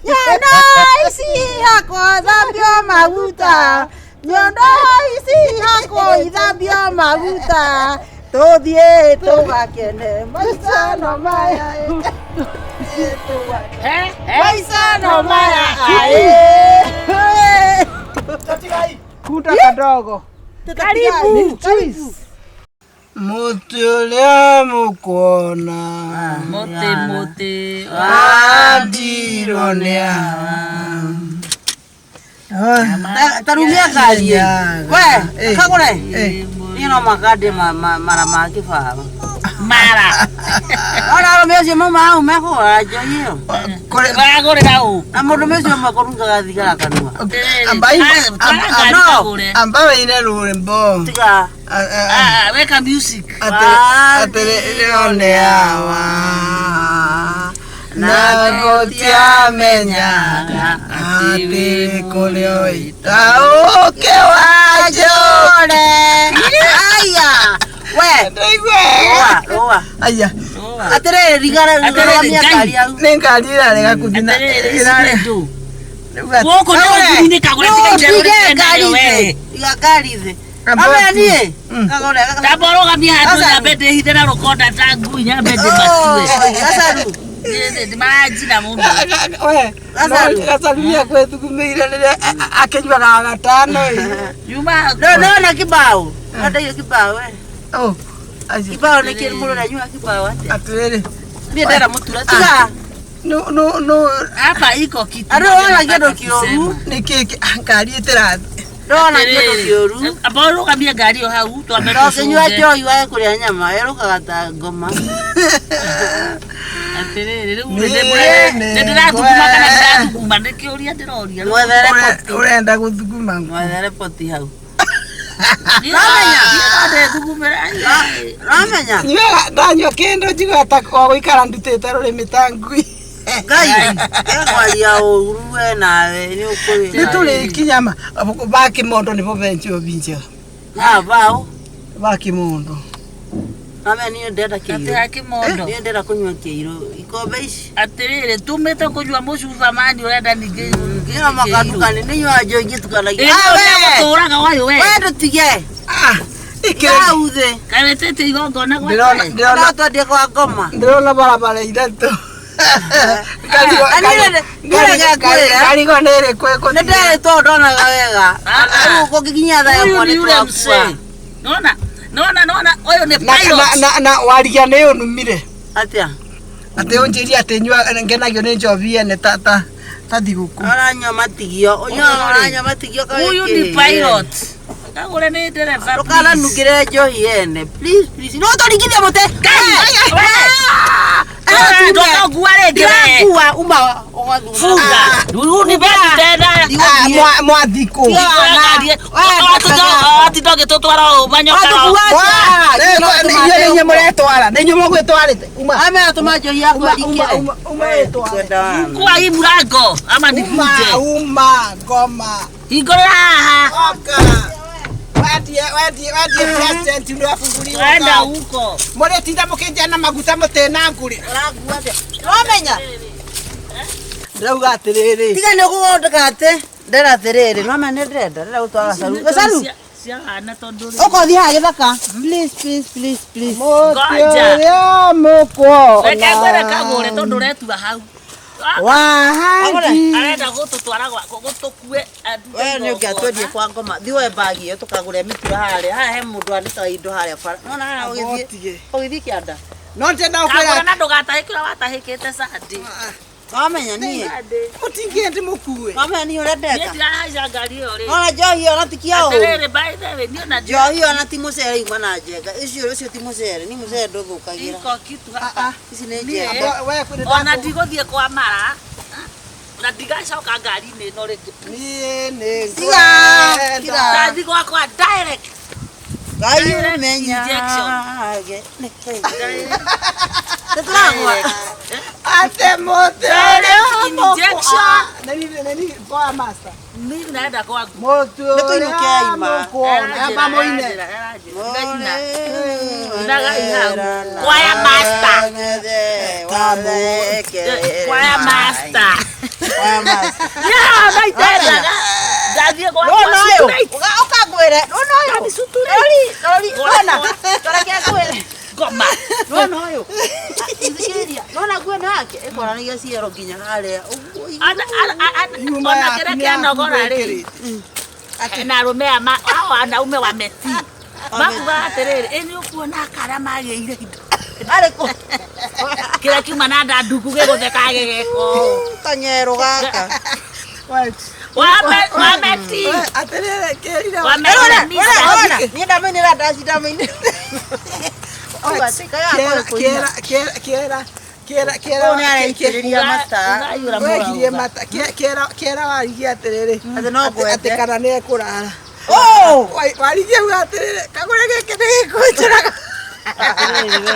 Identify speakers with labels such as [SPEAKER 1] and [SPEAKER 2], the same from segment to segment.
[SPEAKER 1] Nyondo ici hakwo thambio maguta. Nyondo ici hakwo ithambio maguta. Tuthiĩ tũgakene maica no maya. Maica no maya aĩ.
[SPEAKER 2] Kunda kadogo.
[SPEAKER 1] Karibu.
[SPEAKER 2] Karibu. Mũtĩ ũrĩa mũkuona
[SPEAKER 3] Mũtĩ mũtĩ
[SPEAKER 2] wandirwo nĩ awa.
[SPEAKER 1] Tarumia ngari ĩ. We,
[SPEAKER 2] Eh.
[SPEAKER 1] kagũre.
[SPEAKER 2] Eh.
[SPEAKER 1] Niĩ no makande mara ma kĩbaba.
[SPEAKER 3] mara
[SPEAKER 1] Ona arũme acio mauma hau mekũgũra njohi ĩyo.
[SPEAKER 3] Maragũrĩra ũ
[SPEAKER 1] Na mũndũme ũcio ũmwe kũrungaga thigara kanua.
[SPEAKER 2] Ambai-
[SPEAKER 1] no.
[SPEAKER 2] Amba wĩine rwĩmbo.
[SPEAKER 1] Tiga.
[SPEAKER 3] Weka music
[SPEAKER 2] Atĩrĩrĩo nĩ awa na gũtiamenyaga atĩ kũrĩ ũita ũkĩ wa njũre.
[SPEAKER 1] Aya. We.
[SPEAKER 2] Ndaigua
[SPEAKER 1] Rũa,
[SPEAKER 2] wega.
[SPEAKER 1] rũa.
[SPEAKER 2] Aya,
[SPEAKER 1] Atĩrĩrĩ, rigara
[SPEAKER 3] Atĩrĩrĩ,
[SPEAKER 1] rũgamia
[SPEAKER 3] Ngai.
[SPEAKER 1] ngari yaku.
[SPEAKER 2] nĩ ngari ĩrarega kũthiĩ na
[SPEAKER 3] Atĩrĩrĩ,
[SPEAKER 2] ĩrarega.
[SPEAKER 3] ici nĩ
[SPEAKER 2] Rĩu atĩ-
[SPEAKER 3] Gũkũ nĩ ũthuri-inĩ kagũre tiga itherũ
[SPEAKER 1] Tige
[SPEAKER 3] rĩtena
[SPEAKER 1] ngari
[SPEAKER 3] yo
[SPEAKER 1] thĩ.
[SPEAKER 3] we.
[SPEAKER 1] Iga ngari thĩ.
[SPEAKER 2] Amba
[SPEAKER 1] Amenya
[SPEAKER 2] ati-
[SPEAKER 1] niĩ.
[SPEAKER 2] Mm.
[SPEAKER 1] Kagũre.
[SPEAKER 3] Tamba ũrũgamie handũ
[SPEAKER 1] Gacaru.
[SPEAKER 3] nyambe ndĩhithe na rũkonda ta ngui nyambe
[SPEAKER 1] Oh,
[SPEAKER 3] ndĩmatue.
[SPEAKER 1] Gacaru.
[SPEAKER 3] Maranjina mũno.
[SPEAKER 2] We,
[SPEAKER 1] Gacaru.
[SPEAKER 2] Gacaru nĩekwĩthugumĩire rĩrĩa akĩnyuaga gatano ĩ.
[SPEAKER 3] Yuma
[SPEAKER 1] No, no, na kibao. Ndandaio kibao we.
[SPEAKER 2] Oh, acio.
[SPEAKER 1] Kibao nĩ kĩrĩ mũndũ aranyua kibao atĩa?
[SPEAKER 2] Atĩrĩrĩ,
[SPEAKER 1] Niĩ ndera mũtura. Tiga.
[SPEAKER 2] no no no
[SPEAKER 3] hapa iko kitu.
[SPEAKER 1] Andũ ona kĩndũ kĩũru.
[SPEAKER 2] nĩ kĩ kĩ- ngari ĩtĩrathiĩ.
[SPEAKER 1] Ndona kĩndũ kĩũru.
[SPEAKER 3] Amba ũrũgamie ngari ĩyo hau twambe
[SPEAKER 1] Ndũkĩnyua
[SPEAKER 3] tũcũnge.
[SPEAKER 1] njohi wage kũrĩa nyama, erũkaga ta ngoma.
[SPEAKER 3] Atĩrĩrĩ, rĩu
[SPEAKER 2] Niĩ
[SPEAKER 3] nĩ ndĩrathuguma kana ndirathuguma nĩ kĩũria ndĩroria.
[SPEAKER 1] Mwethere
[SPEAKER 2] Ũre-
[SPEAKER 1] poti.
[SPEAKER 2] Ũrenda gũthuguma ngũ.
[SPEAKER 1] Mwethere poti hau.
[SPEAKER 3] Niĩ no ndethugumĩra.
[SPEAKER 1] Ramenya.
[SPEAKER 2] Nyuaga ndanyua kĩndũ njiguaga ta wa gũikara ndutĩte rũrĩmĩ ta ngui.
[SPEAKER 1] Ngai, ekwaria ũru we nawe nĩ
[SPEAKER 2] Nĩ
[SPEAKER 1] ũkũwĩra.
[SPEAKER 2] tũrĩkinya ma ba kĩmondo nĩbo benjio binjega.
[SPEAKER 1] Ah, bao.
[SPEAKER 2] Ba kĩmondo.
[SPEAKER 1] Ramenya niĩ ndenda
[SPEAKER 3] Atĩ
[SPEAKER 1] kĩirũ.
[SPEAKER 3] ha kĩmondo.
[SPEAKER 1] Niĩ ndenda kũnyua kĩirũ. Ikombe ici.
[SPEAKER 3] Atĩrĩrĩ, tumĩte kũnyua mũcuba mani ũrenda ningĩ
[SPEAKER 1] Niĩ no makandukani nĩ nyuaga njohi ngĩtukanagia.
[SPEAKER 3] Ĩĩ
[SPEAKER 1] Ah, we.
[SPEAKER 3] gũtũraga wayo we.
[SPEAKER 1] We ndũtige.
[SPEAKER 2] Ah, ikĩrĩ.
[SPEAKER 1] Hau thĩ.
[SPEAKER 3] Kaĩ wĩtĩte igongona gwa
[SPEAKER 2] Ndĩrona
[SPEAKER 1] No
[SPEAKER 2] ndĩrona
[SPEAKER 1] twendie kwa ngoma.
[SPEAKER 2] ndĩrona barabara ithatũ.
[SPEAKER 1] Ah, niĩ nĩ ngwĩra.
[SPEAKER 2] Ngarigwo nĩ ĩrĩkũ
[SPEAKER 1] Nĩ
[SPEAKER 2] ĩkũthiĩ.
[SPEAKER 1] nderĩtwo ndonaga wega.
[SPEAKER 3] Ah.
[SPEAKER 1] Rĩu kũngĩkinya thaa
[SPEAKER 3] Huyu
[SPEAKER 1] ĩmwe
[SPEAKER 3] ni
[SPEAKER 1] nĩ
[SPEAKER 3] yule
[SPEAKER 1] twakua.
[SPEAKER 3] mzee. Naona naona naona huyu ni
[SPEAKER 2] Na-
[SPEAKER 3] pilot.
[SPEAKER 2] na- na- na warigia nĩ ũnumire.
[SPEAKER 1] Atĩa?
[SPEAKER 2] Atĩ ũnjĩrie atĩ nyua ngenagio nĩ njobi ene ta ta ta thigũkũ.
[SPEAKER 1] Ũranyua matigio. Ũnyuaga ũranyua matigio kaĩ
[SPEAKER 3] Huyu ni
[SPEAKER 1] kĩ?
[SPEAKER 3] pilot. Kagure ni dereva.
[SPEAKER 1] Ndũkananungĩre njohi ene. Please, please. No tũringithie mũtĩ.
[SPEAKER 3] Ngai, we. Ndũkangua rĩngĩ we.
[SPEAKER 1] Ndirakua uma ũgathura.
[SPEAKER 3] Funga. Huyu ni basi tena.
[SPEAKER 2] Ah, mwa- mwathikũ.
[SPEAKER 3] Atinda ũgĩtũtwara ũũ manyoka.
[SPEAKER 1] Watukua
[SPEAKER 2] Wa- inyuĩ nĩ inyuĩ mũretwara nĩ inyuĩ mũgwĩtwarĩte uma
[SPEAKER 1] Amera tũma njohi yakwa
[SPEAKER 2] uma
[SPEAKER 1] ĩringĩre.
[SPEAKER 2] uma uma wĩtware
[SPEAKER 3] Kwa hii mlango ama
[SPEAKER 2] uma
[SPEAKER 3] nikuje.
[SPEAKER 2] uma ngoma
[SPEAKER 3] Hingũrĩra haha.
[SPEAKER 2] oka wendie wendie wendie president nĩ wafunguliwa
[SPEAKER 3] Twenda huko.
[SPEAKER 2] mũrĩtinda mũkĩnjia na maguta mũtĩ na ngũrĩ
[SPEAKER 1] Ũrakua atĩa? Wamenya?
[SPEAKER 2] ndĩrauga atĩrĩrĩ
[SPEAKER 1] Tiga nĩ ũkũgondeka atĩ. Ndera atĩrĩrĩ, no menya nĩ ndĩrenda, ndĩrenda gũtwara gacaru. Gacaru,
[SPEAKER 3] Ciahana tondũ rĩ.
[SPEAKER 1] ũka ũthiĩ haha gĩthaka. Please, please, please, please.
[SPEAKER 2] mũtĩ
[SPEAKER 3] Ngoja.
[SPEAKER 2] ũrĩa mũkuona
[SPEAKER 3] Reke ngwĩre kagũre tondũ ũretua hau.
[SPEAKER 2] wahanji
[SPEAKER 3] Arenda gũtũtwara gũtũkue
[SPEAKER 1] We nĩ ũngĩatwendie kwa ngoma. Thiĩ woe mbagi ĩyo tũkagũre mĩtura harĩa. Haha he mũndũ anĩkaga indo harĩa bara. Nona haha ũgĩthiĩ
[SPEAKER 2] Abotige.
[SPEAKER 1] ũgĩthiĩ kĩanda.
[SPEAKER 2] no ndĩrenda
[SPEAKER 3] Kagũre
[SPEAKER 2] gũkwĩra
[SPEAKER 3] na ndũgatahĩke ũrĩa watahĩkĩte Sunday.
[SPEAKER 1] Wamenya niĩ.
[SPEAKER 2] mũtingĩe ndĩmũkue
[SPEAKER 1] Wamenya niĩ ũrĩa
[SPEAKER 3] Niĩ
[SPEAKER 1] ndeka.
[SPEAKER 3] ndirahaica ngari ĩyo rĩ.
[SPEAKER 1] Nona njohi ona ti kĩa ũru.
[SPEAKER 3] Atĩrĩrĩ, by the way, niĩ ona
[SPEAKER 1] Njohi ona ti mũcere ima na njenga. Ũcio ũcio ti mũcere, ni mũcere ndũthũkagĩra.
[SPEAKER 3] iko kitu hapa.
[SPEAKER 1] Ici nĩ
[SPEAKER 3] Niĩ-
[SPEAKER 1] njenga.
[SPEAKER 2] We kwĩ
[SPEAKER 3] Ona ndigũthiĩ kwa mara na ndigacoka ngari-inĩ ĩno rĩngĩ.
[SPEAKER 2] niĩ nĩ
[SPEAKER 1] Tiga, tiga.
[SPEAKER 3] Ndathiĩ gwakwa direct.
[SPEAKER 1] Ngai
[SPEAKER 3] Direct
[SPEAKER 1] ũmenyage.
[SPEAKER 3] injection.
[SPEAKER 1] Nĩtũragwa.
[SPEAKER 2] atĩ mũtĩ ũrĩa
[SPEAKER 3] Direct injection.
[SPEAKER 2] nĩ kwa master
[SPEAKER 3] Mimi naenda kwangu.
[SPEAKER 2] mũtĩ
[SPEAKER 1] Nĩ tũinũke
[SPEAKER 2] ũrĩa
[SPEAKER 1] ima.
[SPEAKER 2] mũkuona amba mũine
[SPEAKER 3] Choir master. Choir master.
[SPEAKER 1] ya master.
[SPEAKER 3] Yeah, naitendaga. Ndathiĩ gwakwa
[SPEAKER 1] Nona ũyũ.
[SPEAKER 3] straight.
[SPEAKER 1] Ũkangwĩre. Nona ũyũ.
[SPEAKER 3] Ndathi straight.
[SPEAKER 1] Rori, rori, nona. Rora kĩa ngwĩre.
[SPEAKER 3] Ngoma.
[SPEAKER 1] Nona ũyũ. Thikĩrĩria. Nona nguo ĩno yake ĩkonanagia ciero nginya harĩa. Ũguo
[SPEAKER 2] Nyuma
[SPEAKER 3] Ona
[SPEAKER 2] yaku
[SPEAKER 3] kĩrĩa
[SPEAKER 2] nĩ
[SPEAKER 3] kĩanogora
[SPEAKER 2] yaku
[SPEAKER 3] rĩ
[SPEAKER 2] wĩkĩrĩte.
[SPEAKER 3] na arũme aya hao wanaume wametii makuga atĩrĩrĩ ĩ nĩ ũkuona akara magĩire indo
[SPEAKER 1] Arĩ kũ?
[SPEAKER 3] kĩrĩa kiuma na nda nduku gĩgũtheka gĩgeko
[SPEAKER 1] Kanyero gaka.
[SPEAKER 3] wameti
[SPEAKER 2] Atĩrĩrĩ, kĩrire
[SPEAKER 3] Wame-
[SPEAKER 1] Nona,
[SPEAKER 3] Misa.
[SPEAKER 1] nona. Niĩ ndamainĩra ndaci ndamainĩra. Auga atĩ kaya
[SPEAKER 2] kĩera
[SPEAKER 1] akorwo kũina.
[SPEAKER 2] kĩera kĩera kĩera kĩera
[SPEAKER 1] Ũyũ nĩ areitĩrĩria mata.
[SPEAKER 3] Ũraiyũra
[SPEAKER 2] wegirie
[SPEAKER 3] mũraũga.
[SPEAKER 2] mata kĩera kĩera warigie atĩrĩrĩ
[SPEAKER 1] Atĩ no ngwende.
[SPEAKER 2] atĩ kana nĩ ekũrara
[SPEAKER 1] Oh!
[SPEAKER 2] warigie uga atĩrĩrĩ kagũre gĩkĩ nĩ gĩkũnjũraga
[SPEAKER 3] Atĩrĩrĩ we.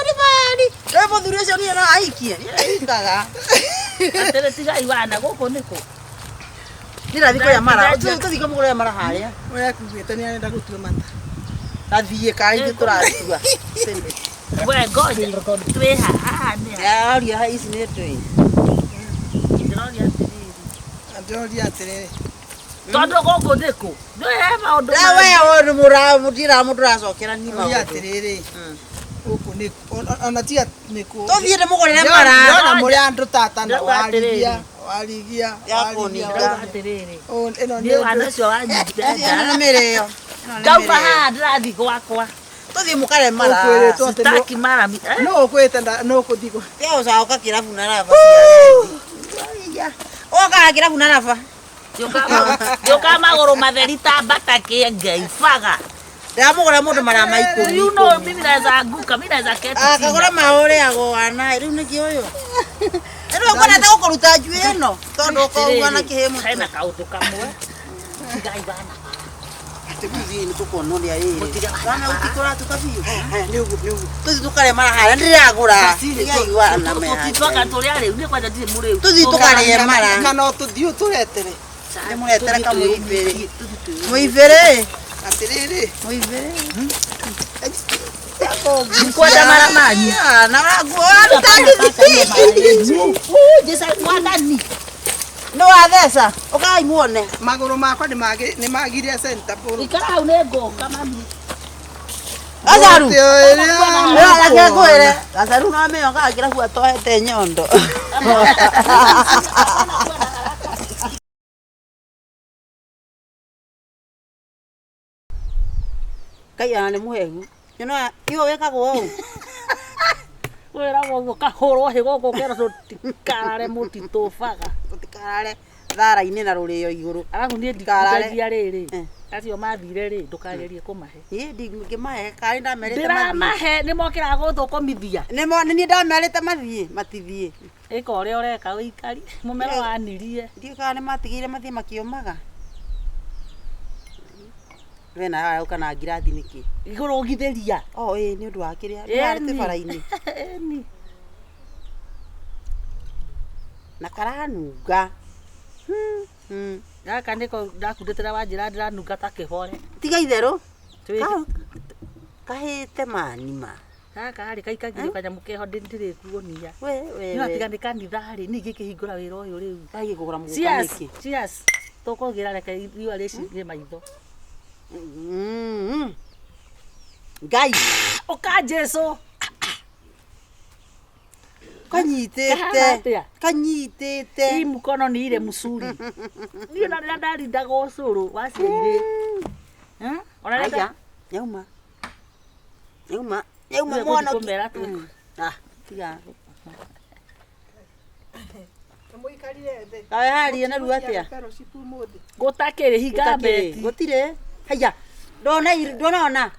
[SPEAKER 1] Nĩ mani. Rĩu mũthuri ũcio niĩ no ahikie. Niĩ ahikaga.
[SPEAKER 3] Atĩrĩ tigai wana gũkũ nĩkũ
[SPEAKER 1] Niĩ ndathiĩ kũrĩa mara. Tũthiĩ kũmũgũrĩra mara harĩa.
[SPEAKER 2] ũrĩa ekugĩte nĩ arenda gũtua mata
[SPEAKER 1] Tathiĩ kana ithuĩ tũratua.
[SPEAKER 3] we ngoja twĩ haha nĩ ha?
[SPEAKER 1] Aria ici nĩ ndũĩ.
[SPEAKER 3] Ndĩroria atĩrĩrĩ
[SPEAKER 2] ndĩroria atĩrĩrĩ
[SPEAKER 3] tondũ gũkũ nĩkũ nĩ he maũndũ
[SPEAKER 1] Na we ũyũ nĩ mũndira mũndũ ũracokera ni
[SPEAKER 2] ndĩroria
[SPEAKER 1] maũndũ.
[SPEAKER 2] atĩrĩrĩ gũkũ nĩ ona tiga nĩkũ
[SPEAKER 1] Tũthiĩ ndĩmũgũrĩre mara.
[SPEAKER 2] ndĩrona mũrĩ andũ tata na
[SPEAKER 3] Ndĩrauga atĩrĩrĩ.
[SPEAKER 2] warigia warigia
[SPEAKER 1] Ya
[SPEAKER 2] warigia
[SPEAKER 1] kũninda.
[SPEAKER 3] Ndĩrauga atĩrĩrĩ
[SPEAKER 2] ĩno
[SPEAKER 3] nĩ
[SPEAKER 2] nĩ
[SPEAKER 3] wana ũcio wanyu
[SPEAKER 1] Ĩno
[SPEAKER 3] ndenda
[SPEAKER 1] nĩ mĩrĩo. Ĩno nĩ
[SPEAKER 3] ndauma
[SPEAKER 1] mĩrĩo.
[SPEAKER 3] haha ndĩrathiĩ gwakwa
[SPEAKER 1] Tũthiĩ mũkare mara.
[SPEAKER 2] Ũkwĩrĩtwo atĩ
[SPEAKER 3] sitaki mara
[SPEAKER 2] no ũkwĩte no ũkũthiĩ
[SPEAKER 1] Tiga gũcoka kĩrabu na raba cia rendi. Ũkaga kĩrabu na raba.
[SPEAKER 3] Njoka magũrũ matheri ta mbata kĩengei baga.
[SPEAKER 1] Ndĩramũgũra mũndũ mara ma ikũmi.
[SPEAKER 3] You know mimi naweza anguka, mimi naweza keti chini.
[SPEAKER 1] Akagũra maũrĩagwo wana rĩu nĩkĩ ũyũ. Rĩu ũkwenda ta gũkũruta njuĩ ĩno tondũ ũkoguo na kĩhĩ mũtwe.
[SPEAKER 3] Hena kaũndũ kamwe. Tigai bana.
[SPEAKER 1] Tũthiĩ nĩ tũkuona ũrĩa ĩrĩ.
[SPEAKER 3] Mũtige wana
[SPEAKER 1] Wana ũtikũratuka biũ.
[SPEAKER 2] nĩ ũguo nĩ ũguo
[SPEAKER 1] Tũthiĩ tũkarĩe mara harĩa ndĩragũra. Tigai wana
[SPEAKER 3] Tũtitwaka tũrĩa rĩu nĩ kwanja ndirĩ mũrĩu.
[SPEAKER 1] Tũthiĩ tũkarĩe mara.
[SPEAKER 2] kana tũthiĩ ũtũretere
[SPEAKER 1] Ndĩmũretere kamũibĩrĩ. Mũibĩrĩ.
[SPEAKER 2] atĩrĩrĩ
[SPEAKER 1] Mũibĩrĩ.
[SPEAKER 3] Kwenda mara manyu.
[SPEAKER 1] Na ũranguo waruta ngithiti.
[SPEAKER 3] Jesu mwathani.
[SPEAKER 1] Nĩ watheca. Ũkai muone.
[SPEAKER 2] magũrũ makwa nĩ magire center pole
[SPEAKER 3] Ikara hau nĩ ngũka mami.
[SPEAKER 1] Gacaru.
[SPEAKER 2] Mũtĩ ũrĩa
[SPEAKER 1] Reke ngwĩre. Gacaru no amenyo kaga kĩrabu atohete nyondo. Ngai ona nĩ mũhehu. Ĩno iwe wĩkagwo ũũ.
[SPEAKER 3] Wĩragwo ũguo kahũrwo hĩ gũkũ ũkerwo tũtikarare mũtitũ baga.
[SPEAKER 1] Tũtikarare thara-inĩ na rũrĩo igũrũ.
[SPEAKER 3] Arabu niĩ
[SPEAKER 1] Ndikarare.
[SPEAKER 3] ndikugagia rĩrĩ.
[SPEAKER 1] Eh.
[SPEAKER 3] Acio mathire rĩ ndũkagerie kũmahe.
[SPEAKER 1] Niĩ ndingĩmahe karĩ ndamerĩte mathiĩ.
[SPEAKER 3] Ndĩramahe nĩ mokĩraga gũthũkũmithia.
[SPEAKER 1] Nĩ niĩ ndamerĩte mathiĩ matithiĩ.
[SPEAKER 3] Ĩka ũrĩa ũreka ũikari mũmero wanirie.
[SPEAKER 1] Ndiũĩ kana nĩ matigire mathiĩ makĩũmaga. We nawe arauka na ngirathi nĩkĩ?
[SPEAKER 3] Igũrũgithĩria.
[SPEAKER 1] Oh ĩĩ nĩ ũndũ wa kĩrĩa nĩ twĩ bara-inĩ.
[SPEAKER 3] Ĩni.
[SPEAKER 1] Na karanunga.
[SPEAKER 3] Gaka nĩko ndakundĩtĩra wanjĩra ndĩranunga ta kĩhore.
[SPEAKER 1] Tiga itherũ.
[SPEAKER 3] Twĩ-
[SPEAKER 1] Kahĩte mani ma.
[SPEAKER 3] Gaka rĩ kaikagio kanyamũ keho ndirĩkuonia.
[SPEAKER 1] We we
[SPEAKER 3] Nĩ
[SPEAKER 1] we.
[SPEAKER 3] atiga nĩ kanitha rĩ niĩ ngĩkĩhingũra wĩra ũyũ rĩu.
[SPEAKER 1] Gathiĩ kũgũra mũgũka
[SPEAKER 3] Cheers.
[SPEAKER 1] nĩkĩ?
[SPEAKER 3] Cheers. Tũkũgĩra reke riũa rĩcithie maitho.
[SPEAKER 1] Ngai
[SPEAKER 3] Ũka Jesũ.
[SPEAKER 1] kanyitĩte
[SPEAKER 3] Kahana atĩa?
[SPEAKER 1] kanyitĩte
[SPEAKER 3] Hii mkono ni ile msuri. Niĩ ona rĩrĩa ndarindaga ũcũrũ wa ciairĩ. Ona rĩrĩa
[SPEAKER 1] Aya, yauma yauma yauma
[SPEAKER 3] Nĩwe
[SPEAKER 1] mwana
[SPEAKER 3] gũthiĩ kũmera twĩ-
[SPEAKER 1] Ah, tiga
[SPEAKER 2] mũikarire thĩ
[SPEAKER 1] kawe haria narua atĩa
[SPEAKER 2] fellowship ũmũthĩ
[SPEAKER 3] gũtakĩrĩ hinga
[SPEAKER 1] Gũtakĩrĩ,
[SPEAKER 3] mbeti.
[SPEAKER 1] gũtirĩ haya ndona ndonona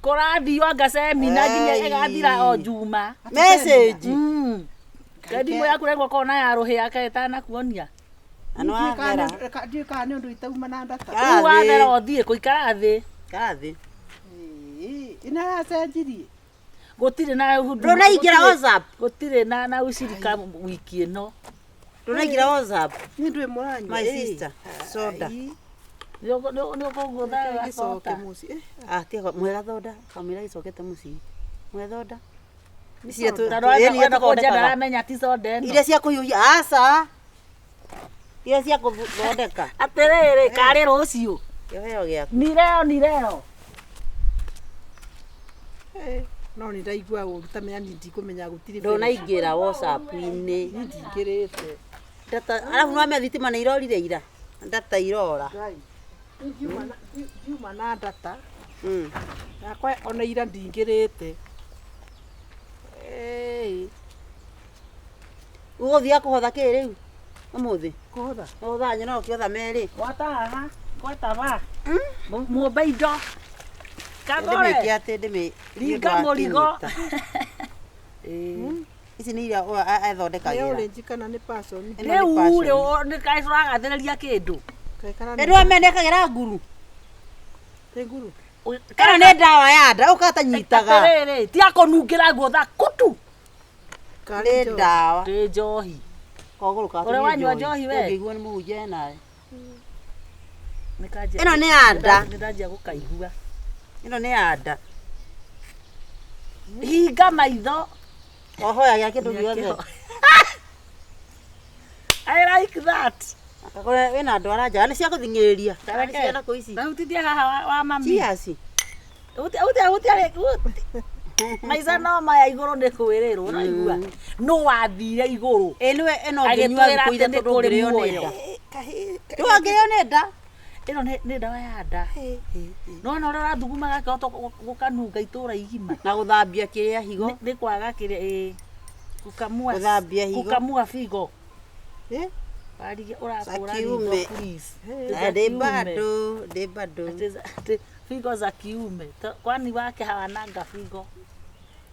[SPEAKER 3] Kũrathiio anga semina nginya
[SPEAKER 1] Ei.
[SPEAKER 3] ĩgathira o Juma.
[SPEAKER 1] message
[SPEAKER 3] Thimũ yaku rĩngĩ ũkorwo na ya rũhĩa kaĩ ĩtanakuonia.
[SPEAKER 1] na nĩwathera
[SPEAKER 2] ndiũĩ kana nĩ ũndũ itauma na ndata
[SPEAKER 1] Kara
[SPEAKER 3] Rĩu wathera
[SPEAKER 1] thĩ.
[SPEAKER 3] ũthiĩ kũikara thĩ.
[SPEAKER 1] karathĩ
[SPEAKER 2] ĩno yacenjirie
[SPEAKER 3] Gũtirĩ na
[SPEAKER 1] ndũnaingĩra WhatsApp
[SPEAKER 3] gũtirĩ na ucirika wiki ĩno.
[SPEAKER 1] ndũnaingĩra WhatsApp
[SPEAKER 2] nĩ ndwĩ mũranyua
[SPEAKER 1] my sister soda
[SPEAKER 3] Nĩ ũkũgũtha
[SPEAKER 2] gĩcoke
[SPEAKER 3] gacota.
[SPEAKER 2] mũciĩ
[SPEAKER 1] ah tiga mwega thoda kamwĩra gĩcokete mũciĩ mwega thoda Icio
[SPEAKER 3] Tondũ
[SPEAKER 1] ĩĩ nĩ
[SPEAKER 3] wenda kũnjia
[SPEAKER 1] tũthondekaga.
[SPEAKER 3] ndaramenya ti soda ĩno.
[SPEAKER 1] Iria cia kũhiũhia aca. Iria cia kũthondeka.
[SPEAKER 3] Atĩrĩrĩ, karĩ rũciũ.
[SPEAKER 1] Kĩheo gĩaku.
[SPEAKER 3] Ni leo, ni leo.
[SPEAKER 2] No nĩ ndaigua ũru ta menya niĩ ndikũmenya gũtirĩ
[SPEAKER 1] Ndũnaingĩra WhatsApp-inĩ.
[SPEAKER 2] Niĩ ndingĩrĩte.
[SPEAKER 1] Data arabu nĩwamenya thitima nĩ irorire ira. Data irora.
[SPEAKER 2] Ngai. Ngiuma na data yakwa ona ira ndingĩrĩte. Ĩĩ,
[SPEAKER 1] Ũgũthiaga kũhotha kĩ rĩu? Ũmũthĩ?
[SPEAKER 2] kũhotha.
[SPEAKER 1] Ũhothaga nyona ũkĩhotha merĩ.
[SPEAKER 3] Gwata haha, gwata ba. Mũmbe indo. Kagore.
[SPEAKER 1] Ndĩmĩke atĩ ndĩmĩ
[SPEAKER 3] Ringa
[SPEAKER 1] nĩ ũndũ wa
[SPEAKER 3] mũrigo.
[SPEAKER 1] kĩnyita. Ici nĩ iria
[SPEAKER 2] Nĩ
[SPEAKER 1] ethondekagĩra.
[SPEAKER 2] orange kana nĩ passion?
[SPEAKER 1] Ĩno nĩ
[SPEAKER 3] Rĩu
[SPEAKER 1] passion.
[SPEAKER 3] rĩ, nĩ kaĩ tũragathĩrĩria kĩndũ.
[SPEAKER 2] Kaĩ kana
[SPEAKER 1] Ĩ nĩwamenya nĩekagĩra nguru.
[SPEAKER 2] nĩ nguru?
[SPEAKER 1] Ĩno nĩ ndawa ya nda ũka tanyitaga.
[SPEAKER 3] Atĩrĩrĩ, ti akũnungĩra nguo tha kutu.
[SPEAKER 2] Karĩ
[SPEAKER 1] Nĩ
[SPEAKER 2] njohi?
[SPEAKER 1] ndawa.
[SPEAKER 3] Ndĩ njohi.
[SPEAKER 1] Kogũrũ ka
[SPEAKER 3] Ũrĩa wanyua njohi we?
[SPEAKER 1] Ũngĩigua nĩ mũhunjia nawe.
[SPEAKER 3] Nĩkanjia-
[SPEAKER 1] Ĩno nĩ ya nda.
[SPEAKER 3] Nĩndanjia gũkaigua.
[SPEAKER 1] Ĩno nĩ ya nda.
[SPEAKER 3] Hinga maitho.
[SPEAKER 1] Ohoyagia kĩndũ gĩothe.
[SPEAKER 3] I like that.
[SPEAKER 1] Akakora wĩna ndwara njega nĩ cia gũthing'ĩrĩria.
[SPEAKER 3] Tareke.
[SPEAKER 1] Nĩ ciana kũ ici.
[SPEAKER 3] Tahutithia haha wa mami.
[SPEAKER 1] Cheers.
[SPEAKER 3] Hutia hutia hutia hutia. Maica no maya igũrũ nĩ kwĩrĩrwo ũraigua. No wathire igũrũ.
[SPEAKER 1] Ĩ nĩwe ĩno ũngĩnyua
[SPEAKER 3] Agĩtwĩra
[SPEAKER 1] thikũ
[SPEAKER 3] atĩ
[SPEAKER 1] ithatũ
[SPEAKER 3] nĩ kũrĩ
[SPEAKER 1] ndũngĩrĩo nĩ
[SPEAKER 3] muoyo.
[SPEAKER 1] nda. Ndũngĩrĩo nĩ nda.
[SPEAKER 3] Ĩno nĩ ndawa ya nda. Nĩwona ũrĩa ũrathuguma gakĩhota gũkanunga itũra igima.
[SPEAKER 1] Na gũthambia kĩrĩa higo.
[SPEAKER 3] Nĩ kwaga kĩrĩa ĩ kukamua
[SPEAKER 1] Gũthambia higo.
[SPEAKER 3] Kukamua figo.
[SPEAKER 2] Eh?
[SPEAKER 3] Warigia ũrakũra
[SPEAKER 1] Za kiume.
[SPEAKER 3] ritho please.
[SPEAKER 1] Na
[SPEAKER 3] Za
[SPEAKER 1] ndĩ
[SPEAKER 3] kiume.
[SPEAKER 1] bado, ndĩ bado.
[SPEAKER 3] Ati ati figo za kiume. Kwani wake hawananga figo.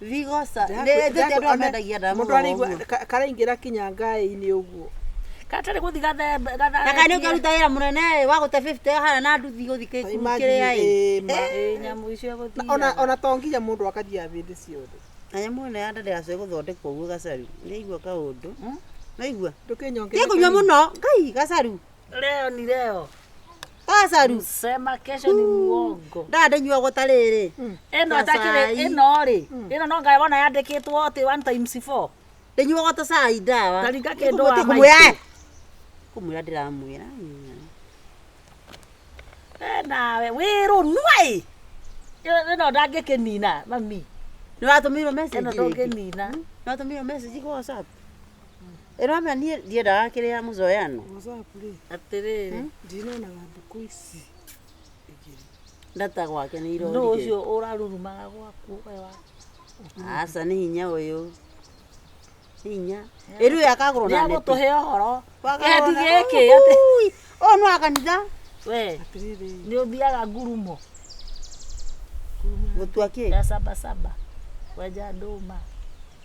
[SPEAKER 1] Vigo sa. Ndĩ ndĩ andũ arĩa mendagia ndawa
[SPEAKER 2] Mũndũ
[SPEAKER 1] mũno
[SPEAKER 2] araigua
[SPEAKER 1] ũguo.
[SPEAKER 2] karaingĩra kinya ngaĩ-inĩ ũguo.
[SPEAKER 3] Katarĩ gũthi gathembe
[SPEAKER 1] Na kana nĩ ũkĩruta wĩra mũnene wa gũte 50 hana na nduthi gũthi
[SPEAKER 2] Imagine,
[SPEAKER 1] kĩrĩa ĩ.
[SPEAKER 2] ĩ, ma.
[SPEAKER 3] Ĩ nyamũ icio
[SPEAKER 2] Na ona
[SPEAKER 3] gũthiaga.
[SPEAKER 2] ona to nginya mũndũ akathiaga hĩndĩ ciothe.
[SPEAKER 1] Na nyamũ ĩno ya nda ndĩracoe gũthondekwo ũguo gacaru. Nĩaigua kaũndũ. Naigua.
[SPEAKER 2] Ndũkĩnyongere.
[SPEAKER 1] Tiga kũnyua mũno. Ngai gacaru.
[SPEAKER 3] Leo ni leo.
[SPEAKER 1] Gacaru.
[SPEAKER 3] Sema kesho ni muongo.
[SPEAKER 1] Ndaa ndĩnyuagwo ta rĩrĩ.
[SPEAKER 3] Ĩno
[SPEAKER 1] Ta
[SPEAKER 3] takĩrĩ
[SPEAKER 1] cai.
[SPEAKER 3] ĩno rĩ. Ĩno no ngai wona yandĩkĩtwo atĩ 1 times 4.
[SPEAKER 1] Ndĩnyuagwo ta cai ndawa.
[SPEAKER 3] Taringa kĩndũ wa
[SPEAKER 1] Kũmwĩra.
[SPEAKER 3] maitũ.
[SPEAKER 1] Kũmwĩra ndĩramwĩra.
[SPEAKER 3] We nawe wĩrũ nua ĩ. Ĩno ndangĩkĩnina mami.
[SPEAKER 1] Nĩ watũmĩirwo message
[SPEAKER 3] Ĩno
[SPEAKER 1] rĩngĩ?
[SPEAKER 3] ndũngĩnina.
[SPEAKER 1] Nĩ watũmĩirwo message kwa WhatsApp? Ĩno amenya niĩ ndiendaga kĩrĩa mũzoeano.
[SPEAKER 2] WhatsApp rĩ,
[SPEAKER 3] Atĩrĩrĩ.
[SPEAKER 2] ndinonaga thikũ ici igĩrĩ.
[SPEAKER 1] Ndata gwake nĩ
[SPEAKER 3] Nũ
[SPEAKER 1] irorire.
[SPEAKER 3] ũcio ũrarurumaga gwaku we wa.
[SPEAKER 1] Aca nĩ hinya ũyũ. Nĩ hinya. Ĩ rĩu akagũrwo na neti.
[SPEAKER 3] Nĩagũtũhe ũhoro.
[SPEAKER 1] Wakagũrwo
[SPEAKER 3] Kĩheti
[SPEAKER 1] na-
[SPEAKER 3] gĩkĩ atĩ
[SPEAKER 1] Ui, ũyũ nĩ wa kanitha.
[SPEAKER 3] we
[SPEAKER 2] Atĩrĩrĩ,
[SPEAKER 3] nĩ ũthiaga ngurumo
[SPEAKER 1] Gũtua kĩ?
[SPEAKER 3] ya saba saba wenja ndũma